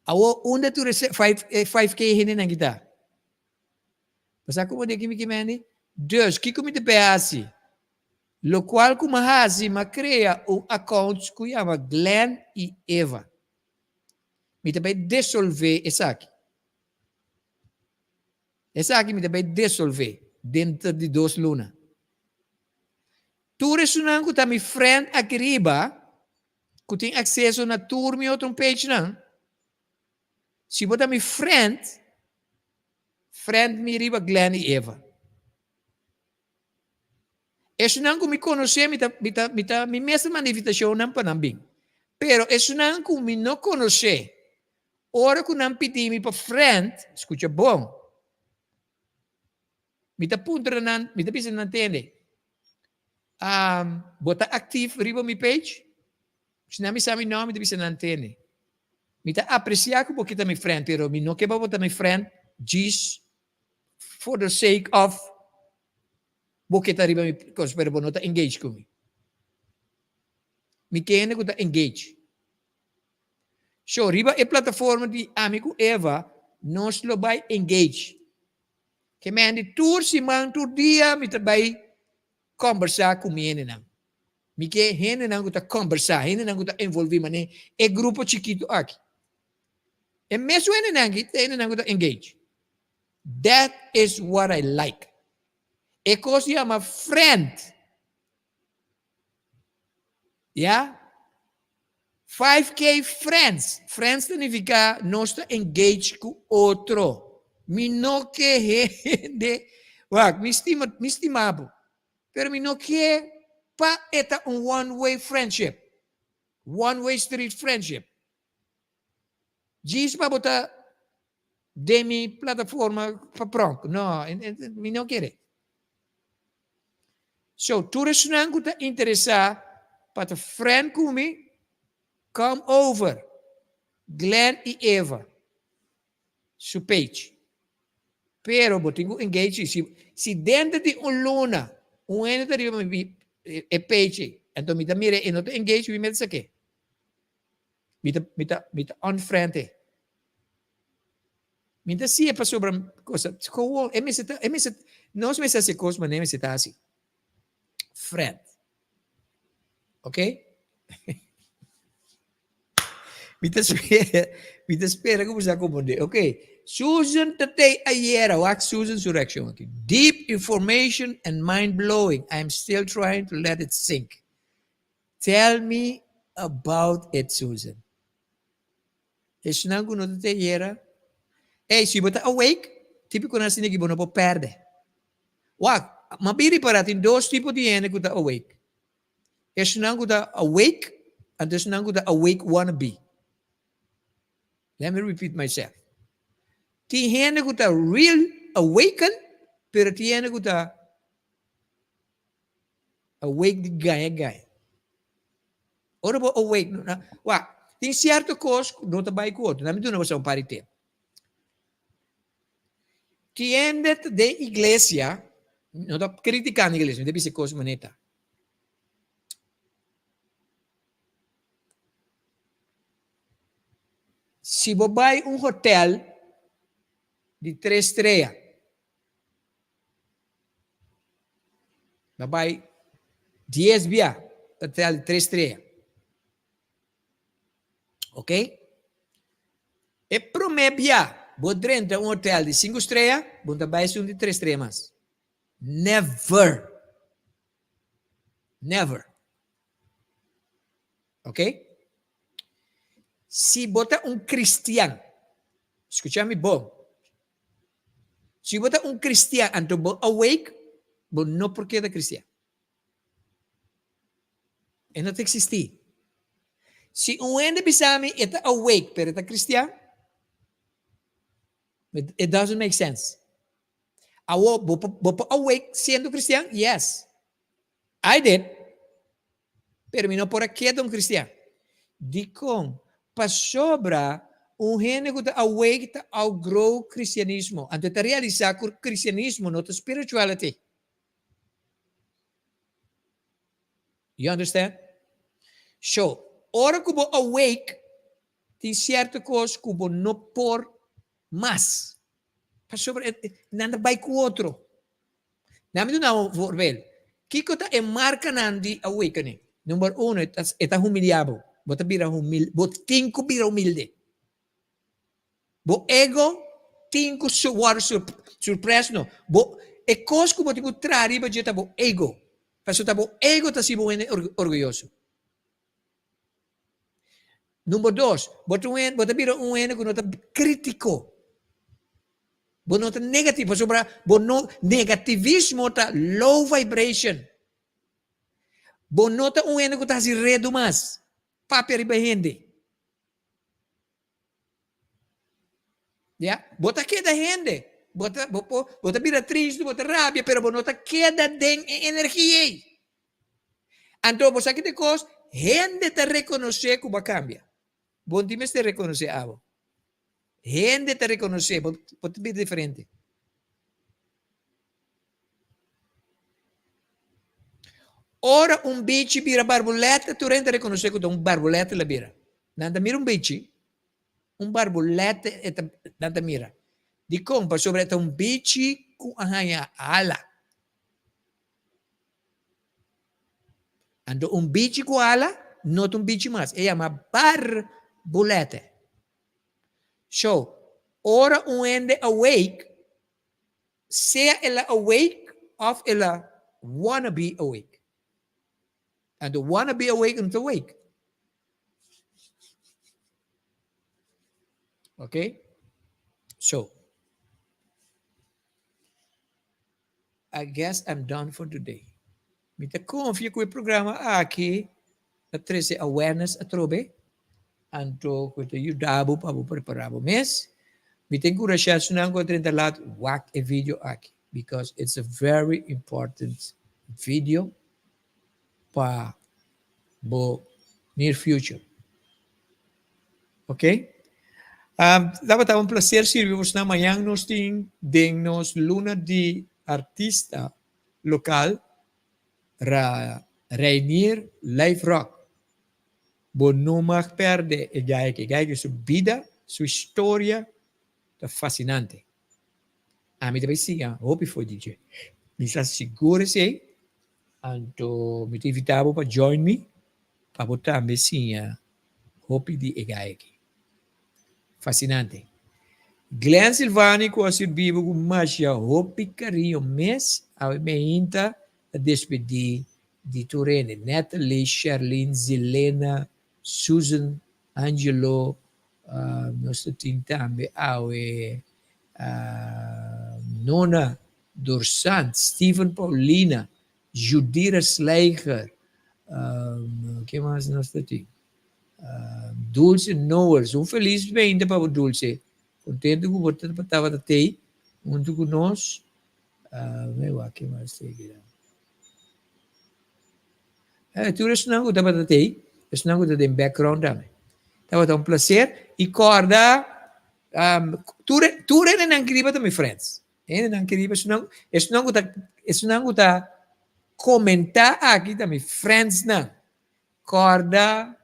Speaker 2: Awor unda tur e 5K hendenan ki ta? Bo sa como di aki mi kimendi? Dus, kiko mi ta bay hasi? Locual cu mi a hasi, mi a crea un account cu yama Glenn y Eva. Mi ta bay desolve esaki. Esaki mi ta bay desolve denter di dos luna. Tur esunnan ku ta mi friend aki riba, ku tin akseso na tur mi otro pagenan, si bo ta mi friend, friend mi riba Glenn i Eva. Esunnan ku mi konosé mi ta mi ta mi ta mi mes ta manda invitashonnan pa nan bin. Pero esunnan ku mi no konosé, ora ku nan pidi mi pa friend, skucha bon, Mi ta puntra nan, mi ta bisa nan tende, bo ta actief riba mi page? Si nan bisa mi no, mi ta bisa nan tende, mi ta aprecia cu bo kita mi friend, pero mi no ke pa bo ta mi friend djis for the sake of bo ke ta riba mi cos, pero bo no ta engage cu mi. Mi ke hende cu ta engage. So, riba e plataforma di Ami cu Eva, nos lo bay engage. Ke men di tur siman, tur dia mi ta bai kombersá ku mi hendenan. Mi ke hendenan ku ta kombersá, hendenan ku ta envolví manera e grupo chikitu aki. E mesun hendenan aki ta hendenan ku ta engage. That is what I like. E kos yama friend. Ya. 5K friends. Friends ta nifiká nos ta engage ku otro. Mi no ke hende, wak, mi stima, mi stima bo, pero mi no ke pa e ta un one way friendship, one way street friendship. Djis pa bo ta den mi plataforma pa pronk. No, mi no kere. So, tur esnan ku ta interesá pa ta friend ku mi, come over Glenn i Eva su page. Pero bo tin ku engage si. Si denter di un luna un hende ta riba mi e page ei, anto mi ta mira e no ta engage, mi mester sak'é. Mi ta mi ta mi ta unfriend e. Mi ta si'e pasobra cosa gewoon e mester ta e mester nos mester hasi cos manera mester ta hasi. Friend. Ok? Mi ta spera mi ta spera ku bo sa komprondé. Ok. Susan ta tei ayera wak Susan su reakshon aki. Deep information and mind blowing. I am still trying to let it sink. Tell me about it Susan. Esnan ku no ta te yera. Ey, si bo ta awake, tipiko nan asina ki bo no por pèrdè. Wak, m'a bin ripará tin dos tipo di hende ku ta awake. Esnan ku ta awake anto esnan ku ta awake wannabe. Let me repeat myself. Tin hende ku ta real awaken, pero tin hende ku ta Awake di gaña gaña. Ora bo awake, no, na, wak, tin cierto cos cu no ta bai cu otro. Laat mi duna boso un par di tip. Tin hende ta den iglesia, no ta criticando iglesia, mi ta bisa cos manera ta. Si bo bai un hotel di tres strea, Bo bai dies bia hotel di tres strea. Ok? E prome bia bo drenta un hotel di sinku strea, bo no ta bai esun di tres strea mas. Never! Never! Ok? Si bo ta un cristian, scucha mi bon, Si bo ta un cristian anto bo awake, bo no por keda cristian. E no ta existi. Si un hende bisa mi e ta awake pero e ta cristian, it doesn't make sense. Awo, bo por, bo por awake siendo cristian? Yes. I did. Pero mi no por a keda un cristian. Dikon? Pasobra un hende ku ta awake ta outgrow cristianismo. Anto e ta realisa ku cristianismo no ta spirituality. You understand? So, ora ku bo awake, tin cierto kos ku bo no por mas. Pasobra nan ta bai ku otro. Nan mi duna un voorbeeld. Kiko ta e markanan di awakening? Number uno, e ta humilia bo. Bo ta bira humilde. Bo tin ku bira humilde. Bo ego tin ku wòrdu surpres no. Bo, e kos ku bo tin ku traha riba dje ta bo ego. Pasobra ta bo ego ta hasi bo hende orguyoso. Number dos, bo ta un hende, bo ta bira un hende ku no ta kritiko. Bo no ta negativo, pasobra bo no, negativismo ta low vibration. Bo no ta un hende ku ta hasi redu mas, papia riba hende. Ya, bo ta keda hende, bo ta, bo por, bo ta bira tristu, bo ta rabia, pero bo no ta keda den e energia ei. Anto bo sa ki ta e kos? Hende ta rekonosé ku bo a kambia. Bo no tin mester rekonosé abo. Hende ta rekonosé, bo bo ta bira diferente. Ora un bichi bira barbulètè, tur hende ta rekonosé ku ta un barbulètè el a bira. Nan ta mira un bichi, un barbulètè e ta, nan ta mira. Dikon? Pasobra e ta un bichi ku a haña ala. Anto un bichi ku ala no ta un bichi mas, e yama barbulètè. So, ora un hende awake, sea el a awake of el a wanna be awake. Anto wanna be awake no ta awake. Ok? So, I guess I'm done for today. Mi ta konfia ku e programa aki ta trese awareness atrobe, anto ku ta yuda bo pa bo prepará bo mes. Mi ta enkurashá esnan ku a drenta lat wak e video aki because it's a very important. video pa bo near future. Ok? Um, tabata un placer sirbi bosnan. Mañan nos tin den nos luna di artista local Ra Reinier Live Rock. Bo no mag perde e guy aki. E guy aki su bida, su historia ta fascinante. Ami ta bay siña hopi for di dje. Mi sa sigur esey, anto mi ta invita bo pa join mi pa bo tambe siña hopi di e guy aki. Fascinante. Glenn Silvani cu a sirbi bo cu masha hopi cariño mes, awe meinta ta despedi di tur hende, Natalie, Sherlyn, Zilena, Susan, Angelo, nos ta tin tambe awe Nona Dorsant, Steven Paulina, Judira Slijger, ke mas nos ta tin? Dulce Noels, un felis beinta pa bo Dulce, contento cu bo tabata tey hunto cu nos. Mi wak ke mas tey kinan. Tur esnan ku tabata tei, esnan ku ta den background tambe. Tabata un placer i kòrda tur tur hendenan ki riba ta mi friends. Hendenan ki riba esnan esnan ku ta esnan ku ta komentá aki ta mi friendsnan. Kòrda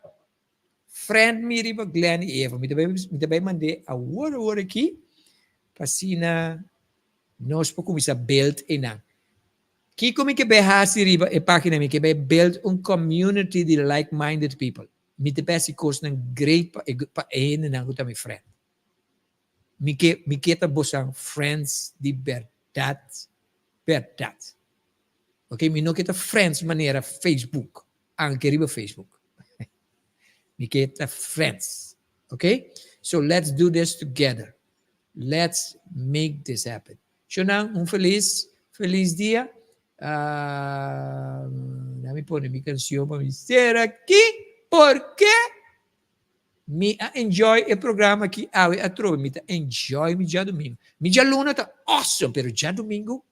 Speaker 2: friend mi riba Glenn i Eva. Mi ta bai mi ta bai mand'é awor awor aki pa asina nos por kuminsá build einan. Kiko mi ke bai hasi riba e pagina? Mi ke bai build un community di like minded people. Mi ta bai hasi kosnan great pa e pa e hendenan ku ta mi friend. Mi ke mi ke ta bosan friends di bèrdat bèrdat. Ok, mi no ke ta friends manera Facebook, anke riba Facebook. Mi ke ta friends. Ok, so let's do this together. Let's make this happen. Shownan un felis felis dia. Na mi pone mi cancion pa mi cera aki porque mi a enjoy e programa aki awe atrobe. Mi ta enjoy mi djadomingo. Mi djaluna ta awesome pero djadomingo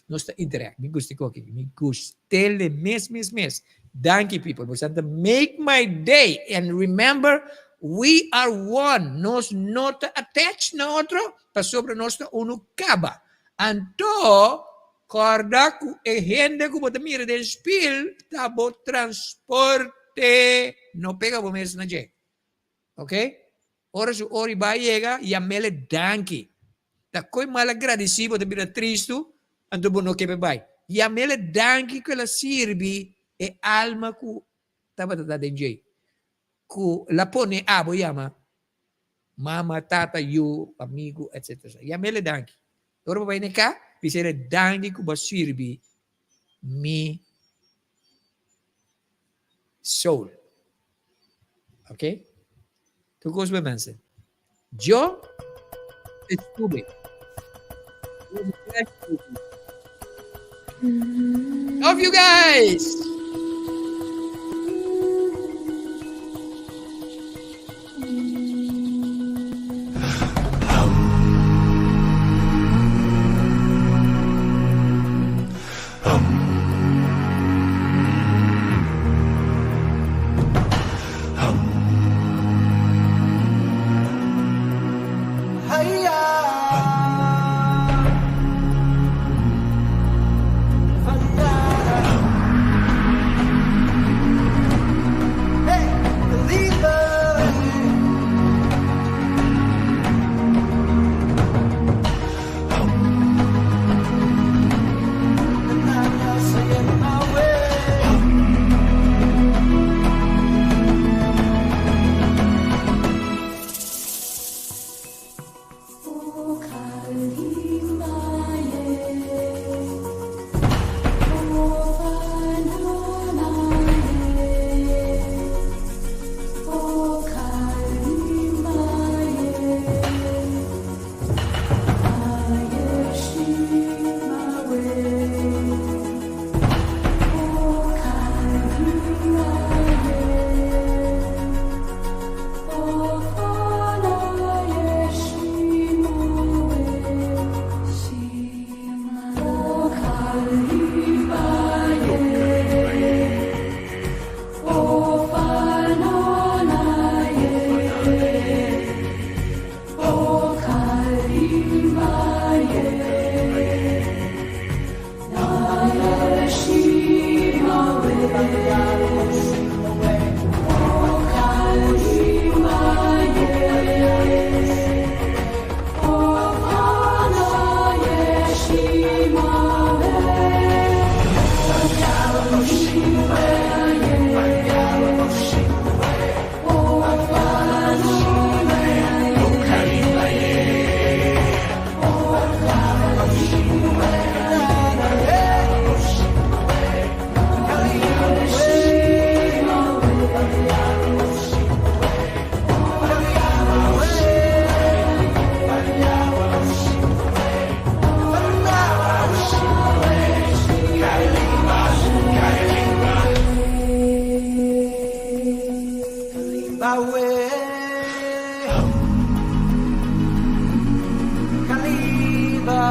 Speaker 2: nos ta interact. Mi gusta e koki. Mi gustele mes mes mes. Danki people. Boso ta make my day and remember we are one. Nos no ta attached na otro pasobra nos ta unu kaba. Anto kòrda ku e hende ku bo ta mira den spil ta bo transporte. No pega bo mes na dje. Ok? Ora su ora i bai yega, yam'el e danki. Ta koe mal agradesí bo ta bira tristu, anto bo no ke p'e bai. Yam'el e danki ku el a sirbi e alma ku tabata ta den dje, ku el a pone abo yama mama, tata, yu, amigu, etcetera. Yam'el e danki. Ora bo bai na e ka, bisa el e danki ku bo a sirbi mi soul. Ok? Tur kos bo mensen. Yo estuve. Love you guys!
Speaker 1: Kalimba.